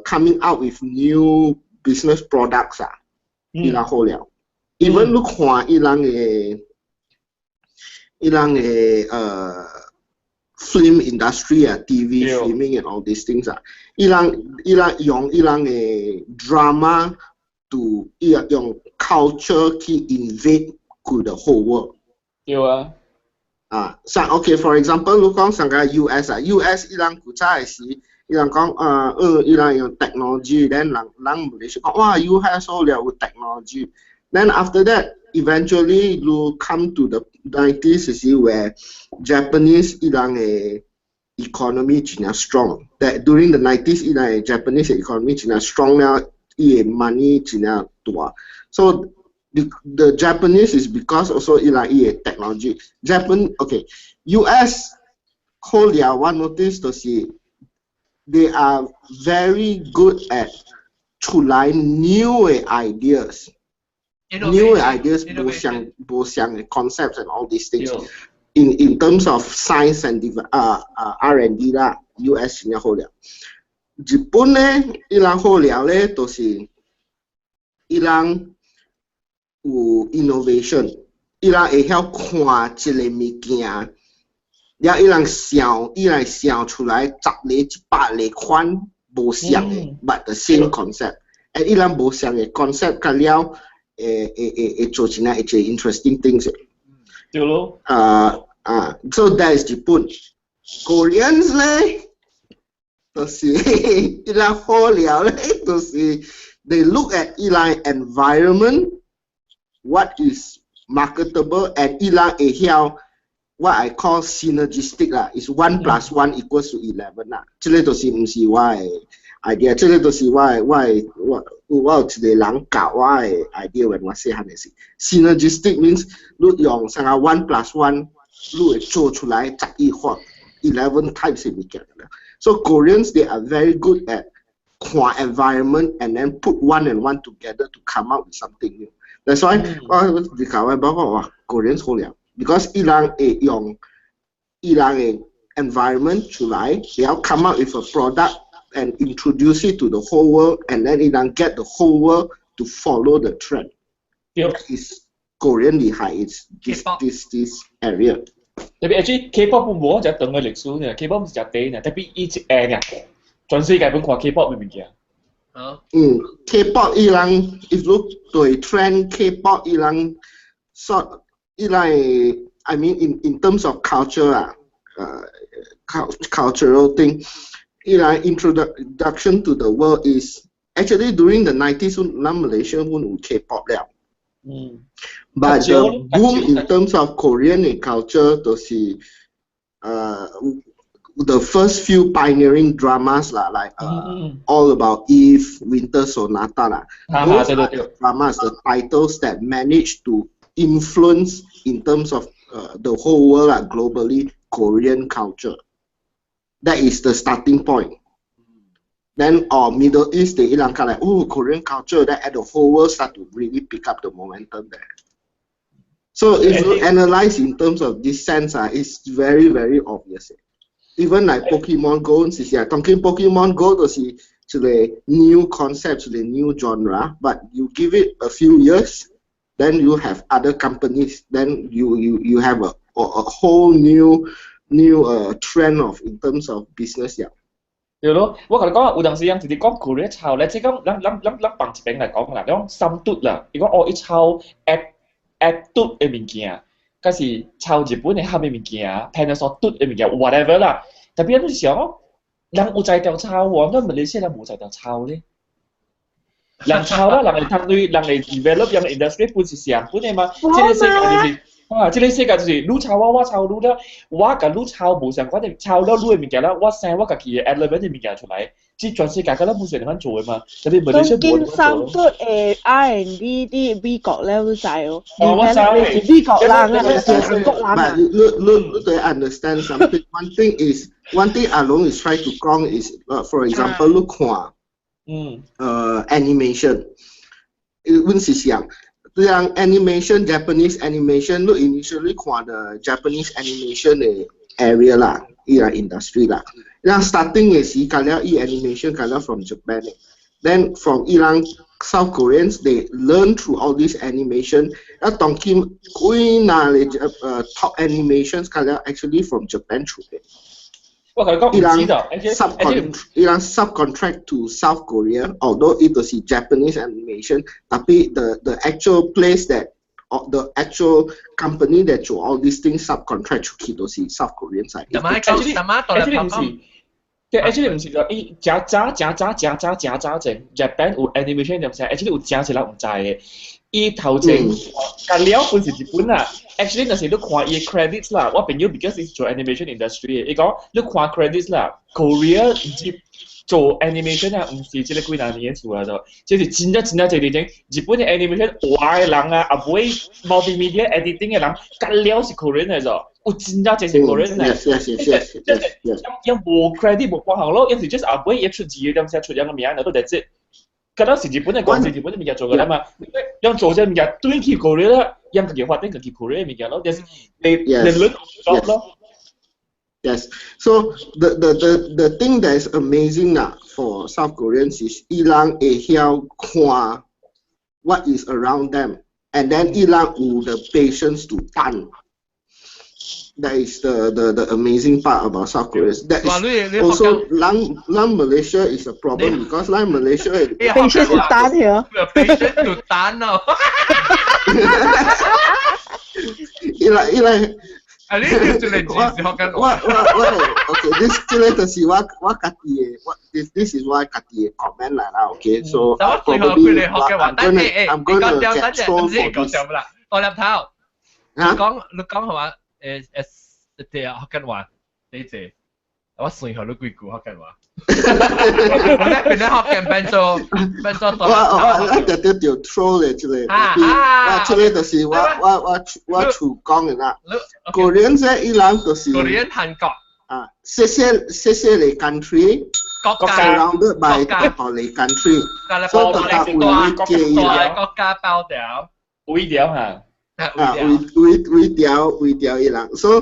coming out with new business products 啊，伊人好了。even 你看伊人的film industry 啊，TV filming and all these things 啊，伊人用伊人的 drama to 伊用 culture 去 invade 佢 the whole world。對啊。啊，像 OK，for example，你講上個 US 啊，US 伊人古早的時，伊人講伊人用 technology，then 人人唔是講哇，US 好了有 technology。Then after that, eventually you come to the 90s 是 where Japanese 伊人的 economy 真正 strong. That during the 90s 伊人的 Japanese economy 真正 strong 了，伊的 money 真正大。So the Japanese is because also 伊人伊的 technology. Japan okay, US 好了，我 notice 就是 they are very good at 出來 new 的 ideas。New ideas 無相無相的 concepts and all these things. In terms of science and R&D 啦，US 真正好了。日本咧，伊人好了咧，就是伊人有 innovation，伊人會曉看一個物件，了伊人想，伊人想出來十個、100個款無相的，but the same concept。and 伊人無相的 concept 甲了，會會會會做成一個 interesting things。對咯。啊啊，so that is 日本。Koreans 咧，就是伊人好了咧，就是 they look at 伊人 environment, what is marketable, and 伊人會曉 what I call synergistic 啦，is one plus one equals to 11 啦。這個就是毋是我的 idea，這個就是我的我的我我有一個人教我的 idea when 我細漢的時。Synergistic means 你用啥個 one plus one，你會做出來11或 11 types 的物件啦。So Koreans, they are very good at 看 environment and then put one and one together to come up with something new. That's why 我你教我包括話 Koreans 好了，because 伊人會用伊人的 environment 出來，然後 come up with a product and introduce it to the whole world, and then 伊人 get the whole world to follow the trend. That is Korean 厲害，it's this area. 特別 actually K-pop 無一長嘅歷史呢，K-pop 毋是誠短呢，特別伊一下呢，全世界本看 K-pop 嘅物件。嗯，K-pop 伊人，if 你對 trend K-pop 伊人 sort 伊人，I mean in terms of culture 啊，cultural thing，伊人 introduction to the world is actually during the 90s 咱 Malaysia 阮有 K-pop 了。But the boom in terms of Korean culture 就是the first few pioneering dramas 啦，like All About Eve, Winter Sonata 啦。Those are the dramas, the titles that managed to influence in terms of the whole world 啦, globally Korean culture. That is the starting point. Then Middle East, they 伊人 like, oh, Korean culture, then the whole world start to really pick up the momentum there. So if you analyze in terms of this sense, it's very, very obvious. Even like Pokemon Go, 是啊，當今 Pokemon Go 就是一個 new concept, 一個 new genre, but you give it a few years, then you have other companies, then you have a whole new trend of in terms of business 呀。對咯，我共你講，有當時人直直講 Korea 抄咧，即講咱咱咱咱放一邊來講啦，你講三嘟啦，伊講哦，伊抄 app app 嘟的物件，抑是抄日本的啥物物件，Panasonic 嘟的物件，whatever 啦。特別你想講，人有才調抄喎，咱馬來西亞人無才調抄咧。人抄啦，人會通對，人會 develop 人 industry 本是上本的嘛。這個世界就是啊，這個世界就是你抄我，我抄你了，我共你抄無相關的，抄了你的物件啦，我生我家己的 element 的物件出來，這全世界個咱不是按呢做的嘛？特別馬來西亞無當今三嘟的 R&D 佇美國了，你知哦？哦，我知。是美國人啊，是韓國人啊。 But 你你 understand something. One thing is one thing 阿龍 is try to 講 is, for example, 你看，animation，阮是想。這樣 animation Japanese animation，你 initially 看的 Japanese animation 的 area 啦，伊個 industry 啦，咱 starting 的時間了，伊 animation 間了 from Japan 的，then from 伊人 South Koreans they learn through all this animation，啊當今幾若個top animations 間了 actually from Japan 出的。我共你講毋知道， subcon 伊人 subcontract to South Korea, although it 就是 Japanese animation, tapi the actual place that or the actual company that 做 all these things subcontract 出去都是 South Korean side. Actually actually 毋是，對，actually 毋是就伊誠早誠早誠早誠早前，Japan 有 animation 點聲，actually 有誠濟人毋知的。伊頭前甲了本是日本啦。Actually，若是你看伊 credits 啦，我朋友 because 伊是做 animation industry 的，伊講你看 credits 啦，Korea 日做 animation 啊，毋是這个幾若年的事啊，就這是真正真正濟年前，日本的 animation 畫的人啊，啊尾 multimedia editing 的人，甲了是 Korean 的就，有真正濟是 Korean 的。 因無 credit 無關行咯，有時 just 後尾一出字點先出樣個名，都就知。嗰陣時日本的公司日本的物件做過啦嘛，用做這物件轉去 Korea 啦，用家己發展家己 Korea 的物件咯，就是你輪 job 咯。 Yes. So the thing that is amazing 啊 for South Koreans is 伊人會曉看 what is around them and then 伊人有 the patience to 等。That is the amazing part about South Korea. That is also 咱咱 Malaysia is a problem because 咱 Malaysia patience to 等here。 patience to 等哦。伊來伊來。啊！你叫做你字是學緊我我我，OK，this 這个就是我我家己的，我 this is 我家己的 comment 來啦，OK，so probably I'm gonna get trolled for this。啦，大粒頭，你講你講係嘛？誒誒，對啊，學緊話，你這，我算學你幾句學緊話。我咧邊咧學緊變做變做我我我特別就 troll 的這个，我這个就是我我我我厝講的啦。Korean 這伊人就是 Korean 韓國啊，細細細細个 country 國家 surrounded by 大個 country，所以大家圍記大國家包掉，圍掉嚇，啊圍圍圍掉圍掉伊人，所以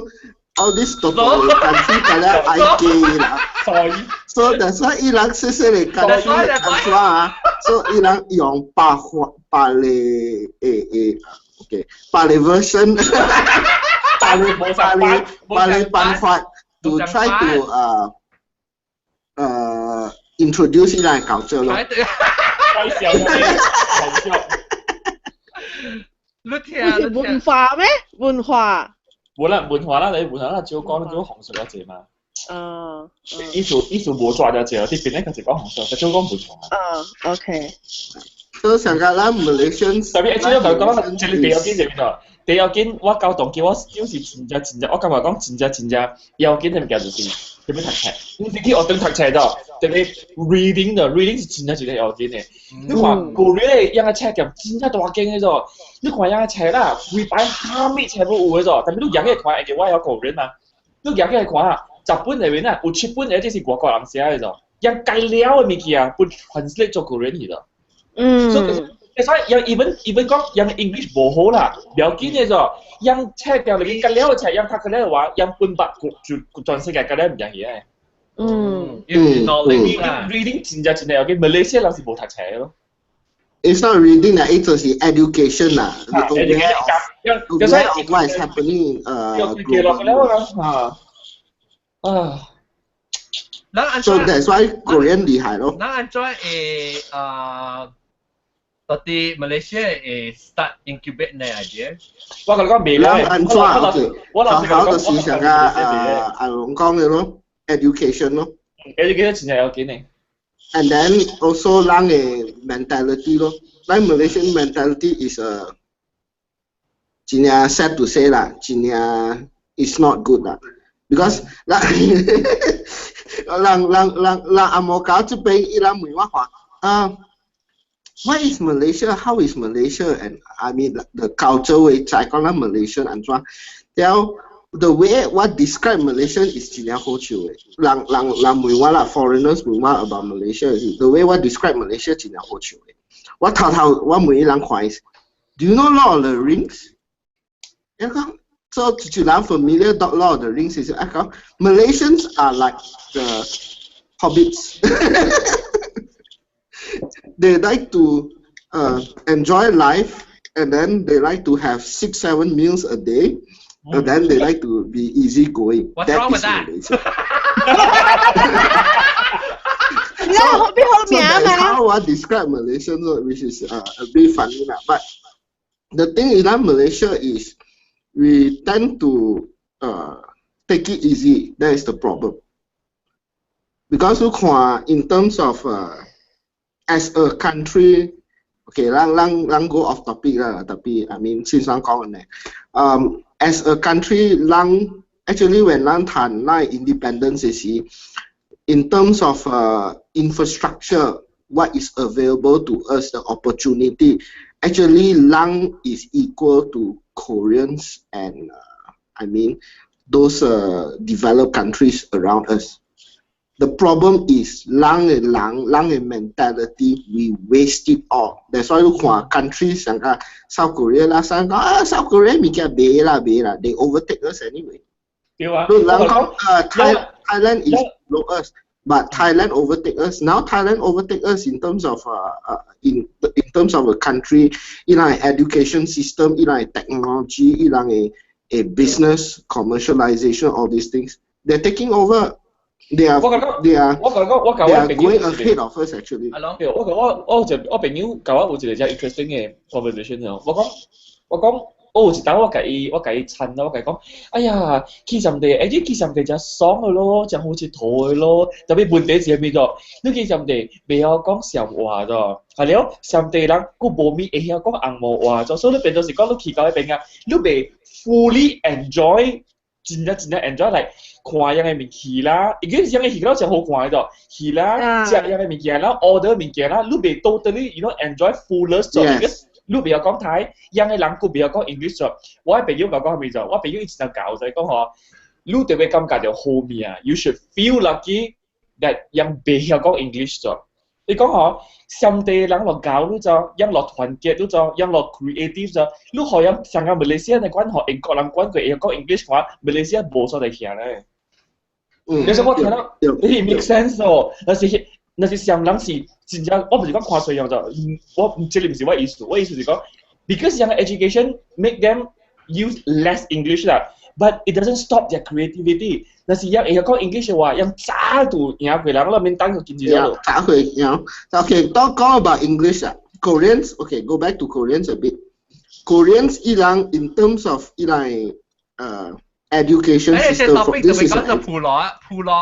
all this 大個 country 大家愛記伊人，所以所以that's why 伊人細細个 country 按怎啊？所以伊人用百法百个誒誒，OK，百個 version，百个百个百个辦法 to try to introduce 伊人culture 咯。開笑開笑。你聽不是文化咩？文化。無啦，文化啦，你文化啦，主要講主要紅色嗰隻嘛。嗯。意思意思無抓就隻，啲邊咧佢就講紅色，佢主要講文化。嗯，OK。所以上個咱 Malaysian 特別主要講講，這個第要緊是邊度？第要緊，我交同叫我就是真正真正，我感覺講真正真正要緊的物件就是特別讀冊，毋是去學堂讀冊的，特別 reading 的，reading 是真正真正要緊的。你看 Korea 的樣個冊店真正大間的咗，你看樣個冊啦，規擺蝦米冊都有的咗，但是你舉起來看，會記我會曉 Korean 嘛？你舉起來看啊，10本內面啊，有七本的這是外國人寫的咗，樣改了的物件本 translate 做 Korean 去了。所以所以樣 even 講樣 English 無好啦，不要緊的咗，樣冊店裏面改了的冊，樣讀起來的話，樣本白就全世界改了毋樣去的。Reading 真正真正要緊，馬來西亞人是無讀冊的咯。 It's not reading 啦，it 就是 education 啦。Aware of what is happening globally。啊啊！ So that's why Korean 厲害咯。那按怎會啊？到底馬來西亞會 start incubate 呢 idea？我共你講未啦。按怎 OK？好好就是上個阿龍講的咯，education 咯。 education 真正要緊的。 And then also 人的 mentality 咯，咱 Malaysian mentality is a 真正 sad to say 啦，真正 is not good 啦，because 咱人人人人紅毛狗這邊伊人問我話啊，What is Malaysia? How is Malaysia? And I mean the culture 會在講咱 Malaysia 按怎，了 the way 我 describe Malaysia is 真正好笑的。人人人問我啦，foreigners 問我 about Malaysia 是 the way 我 describe Malaysia 真正好笑的。我頭頭我問伊人看，Do you know Lord of the Rings？伊講，so 就人 familiar Lord of the Rings 是啊講，Malaysians are like the hobbits. They like to enjoy life and then they like to have six, seven meals a day. And then they like to be easygoing. What's That wrong with is that? Malaysia. 你好邊好 So 名 that is 嘛？ how I describe Malaysians, which is a bit funny lah. But the thing is that Malaysia is we tend to take it easy. That is the problem. Because 你看 in terms of as a country, Okay, 咱咱咱 go off topic 啦，tapi I mean 先生講嘅呢，as a country，咱 actually when 咱談咱 independence 時，in terms of infrastructure, what is available to us, the opportunity, actually 咱 is equal to Koreans and I mean those developed countries around us. The problem is 咱的人，咱的 mentality, we waste it all. That's why 你看 countries 像個 South Korea 啦，像講啊 South Korea 物件袂啦袂啦，they overtake us anyway. 對啊。你人講Thailand is below us, but Thailand overtake us. Now Thailand overtake us in terms of a country, 伊人 education system, 伊人 technology, 伊人的 business commercialization, all these things. They're taking over. They are 我講我 they are going ahead of us actually. 對，我講我我就我朋友共我有一個真 interesting 嘅 conversation 哦。我講我講我有一當我共伊撐啦，我共伊講，哎呀，去暹地，欸，你去暹地真爽嘅咯，真好𨑨迌嘅咯。特別問題是啥物做？你去暹地袂曉講暹話咗，係了，暹地人閣無咪會曉講紅毛話咗，所以你變做是講你去到彼邊啊，你袂 fully enjoy，真正真正 enjoy 來看樣嘅物戲啦，伊個樣嘅戲都真好看嘅咗，戲啦，食樣嘅物件啦，order 物件啦，你袂 totally enjoy fullest 咗，because 你袂曉講泰，樣嘅人閣袂曉講 English 咗。我嘅朋友共講啥物咗？我朋友以前就教就係講嗬，你特別感覺著好命，you should feel lucky that 樣袂曉講 English 咗。你講嗬，暹地人落教你咗，樣落團結你咗，樣落 creative 咗，你可樣上個馬來西亞嘅關學英國人關佢會曉講 English 話，馬來西亞無所在行咧。你說我聽到，你 make sense 哦。但是那是暹人是真正，我毋是講看衰樣就，我這裡毋是我意思，我意思是講，because 樣 education make them use less English 啦，but it doesn't stop their creativity。若是樣會曉講 English 嘅話，樣早就贏過人咯，免等佢經濟咗。早會贏。Okay, talk about English 啊。Koreans, okay, go back to Koreans a bit. Koreans 伊人 in terms of 伊人education system. 這 topic 就講到普羅普羅。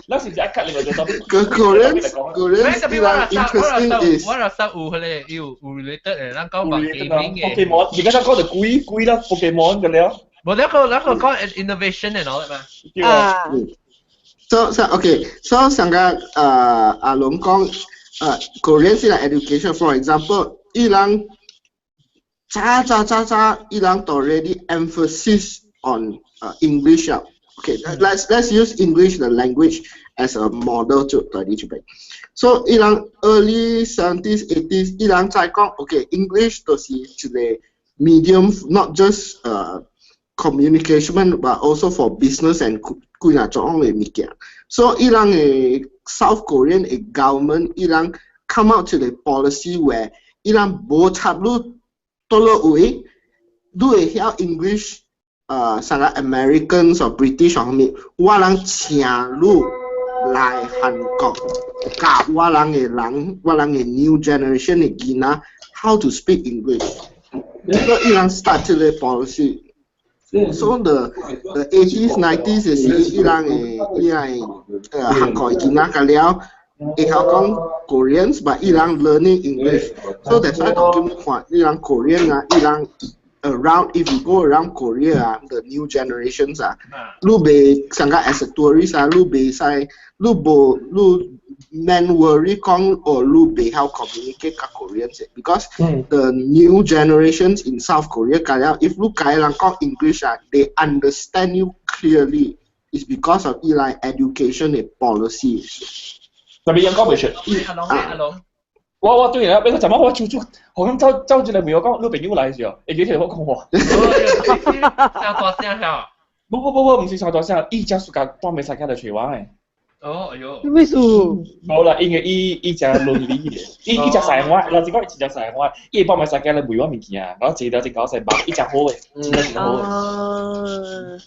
咱是唔是愛 cut 另外一個 topic？ Koreans 伊人 interesting is 我若實有彼個有有 related 的，咱講 gaming 嘅。 Pokemon，而家咱講到鬼鬼啦，Pokemon 嘅了。無那個那個講 innovation and all that 嘛。啊。So okay, so 上個阿龍講Korean 是 education, for example，伊人早早早早伊人 already emphasis on English 啊。Okay, let's use English the language as a model to 這邊。So 伊人 early 70s, 80s，伊人在講，okay, English 就是一個 medium, not just communication, but also for business and 幾若種的物件。So 伊人的 South Korean 的 government，伊人 come out 一個 policy where 伊人無插你佗落位，你會曉 English，啥個 Americans or British 方面，我人請你來韓國教我人的人，我人的 new generation 的囡仔 how to speak English。所以伊人 start 這個 policy。So the 80s, 90s 的時，伊人的伊人韓國的囡仔甲了會曉講 Koreans，but 伊人 learning English。So that's why 當今看伊人 Korean 啊，伊人 around if you go around Korea 啊，the new generations 啊，你袂上個 as a tourist 啊，你袂使，你無你免 worry 講哦，你袂曉 communicate 佮 Koreans because the new generations in South Korea 甲了，if 你共人講 English 啊，they understand you clearly. It's because of 伊人 education 的 policy. 特別應該袂出。阿龍阿龍。我我對啦，俾個怎麼我做做，好咁走走進嚟問我講，你朋友來時候，會記得我講話。聲大聲嚇。不不不不，毋是聲大聲，伊真暑假當袂使來揣我的。哦，哎喲。咩事？無啦，因為伊伊誠 lonely 的，伊伊誠細我，老實講伊真正細我，伊會放袂使來問我物件，然後坐到一搞細目，伊誠好的，真正真好的。哦。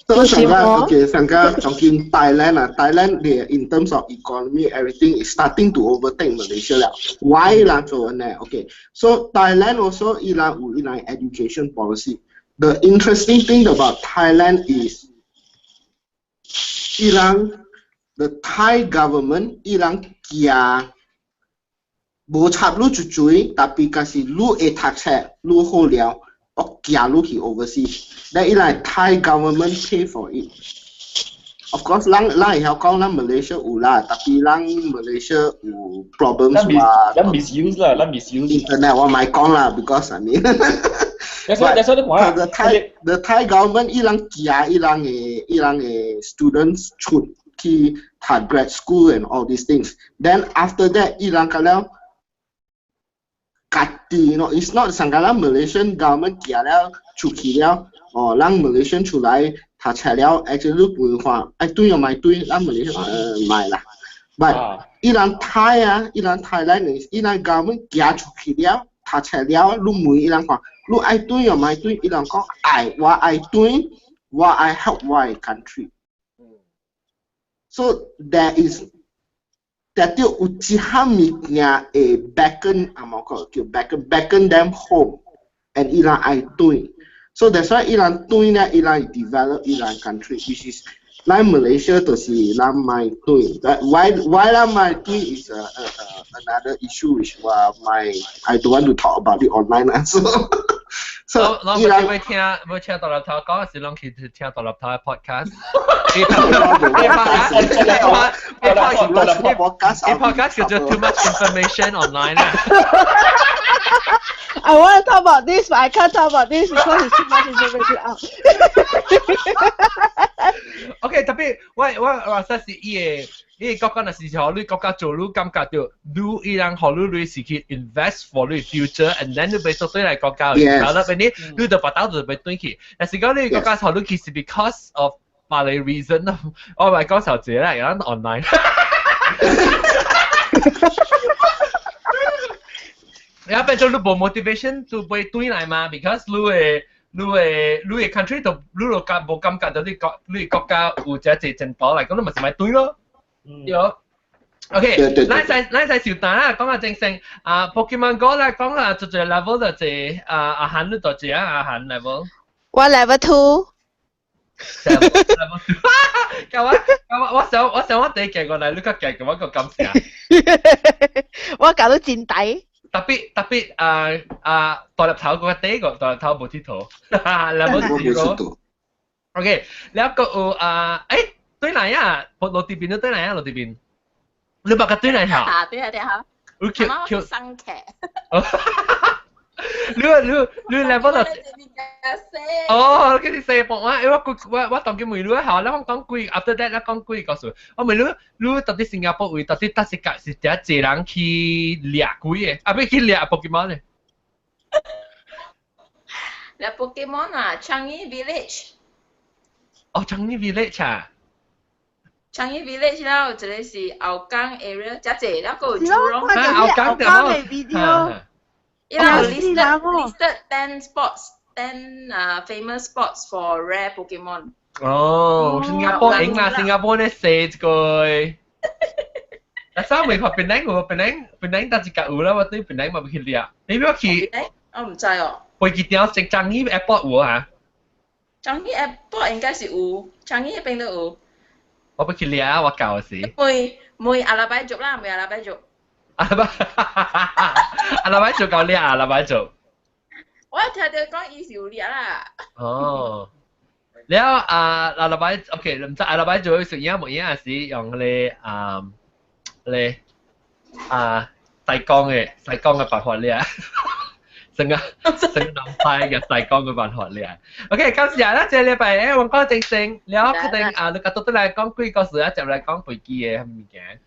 So 上個 okay 上個從今 Thailand 啊，Thailand 的 in terms of economy everything is starting to overtake Malaysia 了。Why 啦做呢？Okay, so Thailand also 伊人有伊人 education policy. The interesting thing about Thailand is 伊人 the Thai government 伊人驚無插你出嘴，但係假是你會讀冊，你好了，我寄你去 overseas。Then 伊來 Thai government pay for it。Of course，咱咱會曉講咱 Malaysia 有啦，但係咱 Malaysia 有 problems 話。咱 misuse 啦，咱 misuse。 Internet 我咪講啦，because I mean。 That's why 你看 The Thai government 伊人寄伊人的伊人的 students 出去讀 grad school and all these things。Then after that 伊人個了家己，no it's not 上個咱 Malaysian government 寄了出去了，哦，咱 Malaysian 出來讀冊了，actually 你看，愛對又咪對，咱 Malaysian 買啦。But 伊人泰啊，伊人泰來呢，伊人 government 寄出去了，讀冊了，你問伊人講，你愛對又咪對，伊人講愛，我愛對，我愛 help 我的 country。So there is 特著有一項物件會 beckon 啊，無講叫 beckon beckon them home，and 伊人愛對。So that's why 伊人對呢，伊人 develop 伊人 country，which is 咱 Malaysia 就是咱莫對。Why 咱莫對 is a another issue which 我 my I don't want to talk about it online 啦。So 我伊人我聽冇聽獨立頭講，是攏去聽獨立頭嘅 podcast。 podcast podcast 叫做 too much information online 啊。 I want to talk about this, but I can't talk about this because it's too much information out. OK，特別我我話實是伊個伊個國家若是予你國家做，你感覺到你伊人予你鐳是去 invest for 你 future，and then 你欲做對來國家 develop 你，你就把刀就欲轉去。但是講你國家予你去是 because of 別個 reason 咯，我咪講小姐啦，有人 online。你變做你無 motivation 就會轉來嘛，because 你的你的你的 country 就你就感無感覺到你國你國家有這濟前途來講，你咪是咪轉咯？對。OK，咱使咱使小單啦，講下正先啊，Pokemon Go 來講啊，做做 level 就這啊阿韓你多濟啊，阿韓 level。我 level two。 level two，咁我咁我我想我想我第一過來，你較勁，我個感謝。我搞到墊底。特別特別啊啊！大粒頭嗰個第一個大粒頭無鐵頭，level zero。OK，了個有啊，誒對來啊，落地邊都對來啊，落地邊。你捌個對來下？啊，對啊對啊。有 Q Q 生劇。你你你 level 就哦，佢是四磅啊！我我我當佢問你下，你講講幾，after that 你講幾個數？我問你，你到底新加坡位到底搭是個是第一人去掠鬼的，啊，欲去掠 Pokemon 的？掠 Pokemon 啊，Changi Village。哦，Changi Village 啊。 Changi Village 了，一個是後港 area，遮濟，了閣有 Jurong。啊，後港的 video。伊有 listed 10 spots, 10 famous spots for rare Pokemon。哦，新加坡贏啦，新加坡咧四個。嗱，三位看檳城有，檳城檳城得一個有啦，我對檳城嘛欲去掠。你欲去？我毋知哦。飛機場是樟宜 airport 有啊？樟宜 airport 應該是有，樟宜彼邊都有。我欲去掠，我舊時。每每阿拉擺做啦，每阿拉擺做。阿拉阿拉擺做夠掠，阿拉擺做。我聽到講伊是有掠啦。哦。了啊，阿拉擺 OK，毋知阿拉擺做食影無影是用彼個啊，咧啊西江的西江的辦法掠。成個成個南派嘅西江嘅辦法掠。OK，感謝啦，這禮拜誒，我講正正，了確定啊，你甲倒轉來講幾個事啊，接來講飛機的物件。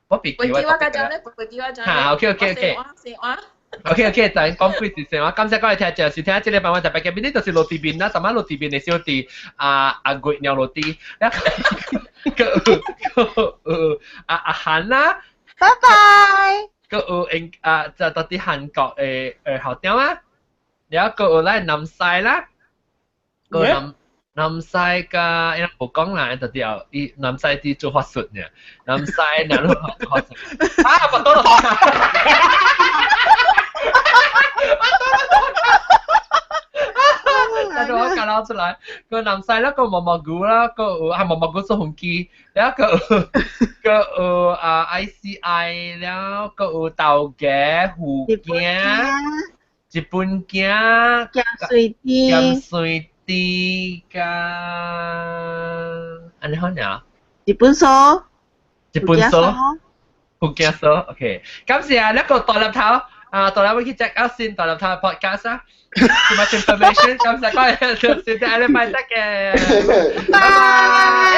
我飛機飛機我較講咧，飛機我講。嚇，OK OK OK。OK OK，等講幾時先，我感謝各位聽眾收聽，這禮拜我特別嘉賓呢，就是落地邊啦，什麼落地邊的小弟啊阿月娘落地，閣有阿阿韓啦，拜拜。閣有英啊，就到佇韓國的校長啊，了閣有咱南西啦，閣南南西佮伊無講啦，就佇後伊南西佇做法術爾，南西若你做法術，啊，巴多了，巴多了，到我夾撈出來，個南西啦，個毛毛菇啦，個有啊毛毛菇做紅機，然後個個有啊 ICI，然後個有豆芽、芋羹、日本羹、鹹水鹹水豬加，按呢好爾？日本酥，日本酥，福建酥，OK。感謝啊，那個大粒頭。啊，大粒會去 check out 先，大粒頭 podcast 啊。Too much information，感謝各位，先下禮拜再見。拜拜。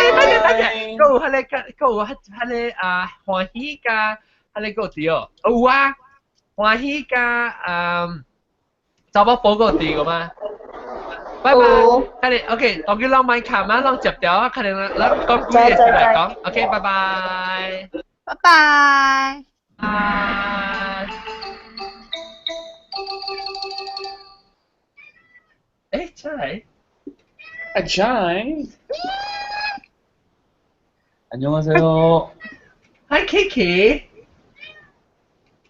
誒，等陣等陣，閣有彼个，閣有彼彼个啊，歡喜佮，彼個閣有佇哦，有啊，歡喜佮嗯，查某寶閣有佇個嗎？拜拜。看你 OK，當佢攏莫卡嘛，攏接掉啊，可能咱講幾個來講。OK，拜拜。拜拜。拜。誒，真係。阿 Chai. 안녕하세요. Hi, Kiki.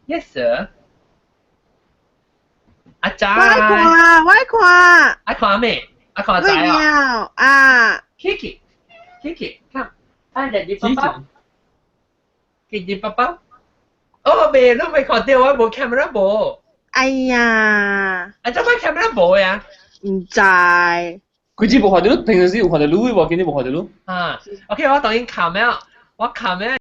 Yes, sir. 阿仔。我愛看，我愛看。愛看咩？愛看仔啊。啊。 Kiki, Kiki, come. Hi, Daddy, 爸爸。Kiki 爸爸。哦，未，你未看到我無 camera 無。哎呀。啊，做咩 camera 無呀？毋知。佢只無看到，平常時有看到你無？今日無看到你。啊，OK，我當然看咩？我看咩？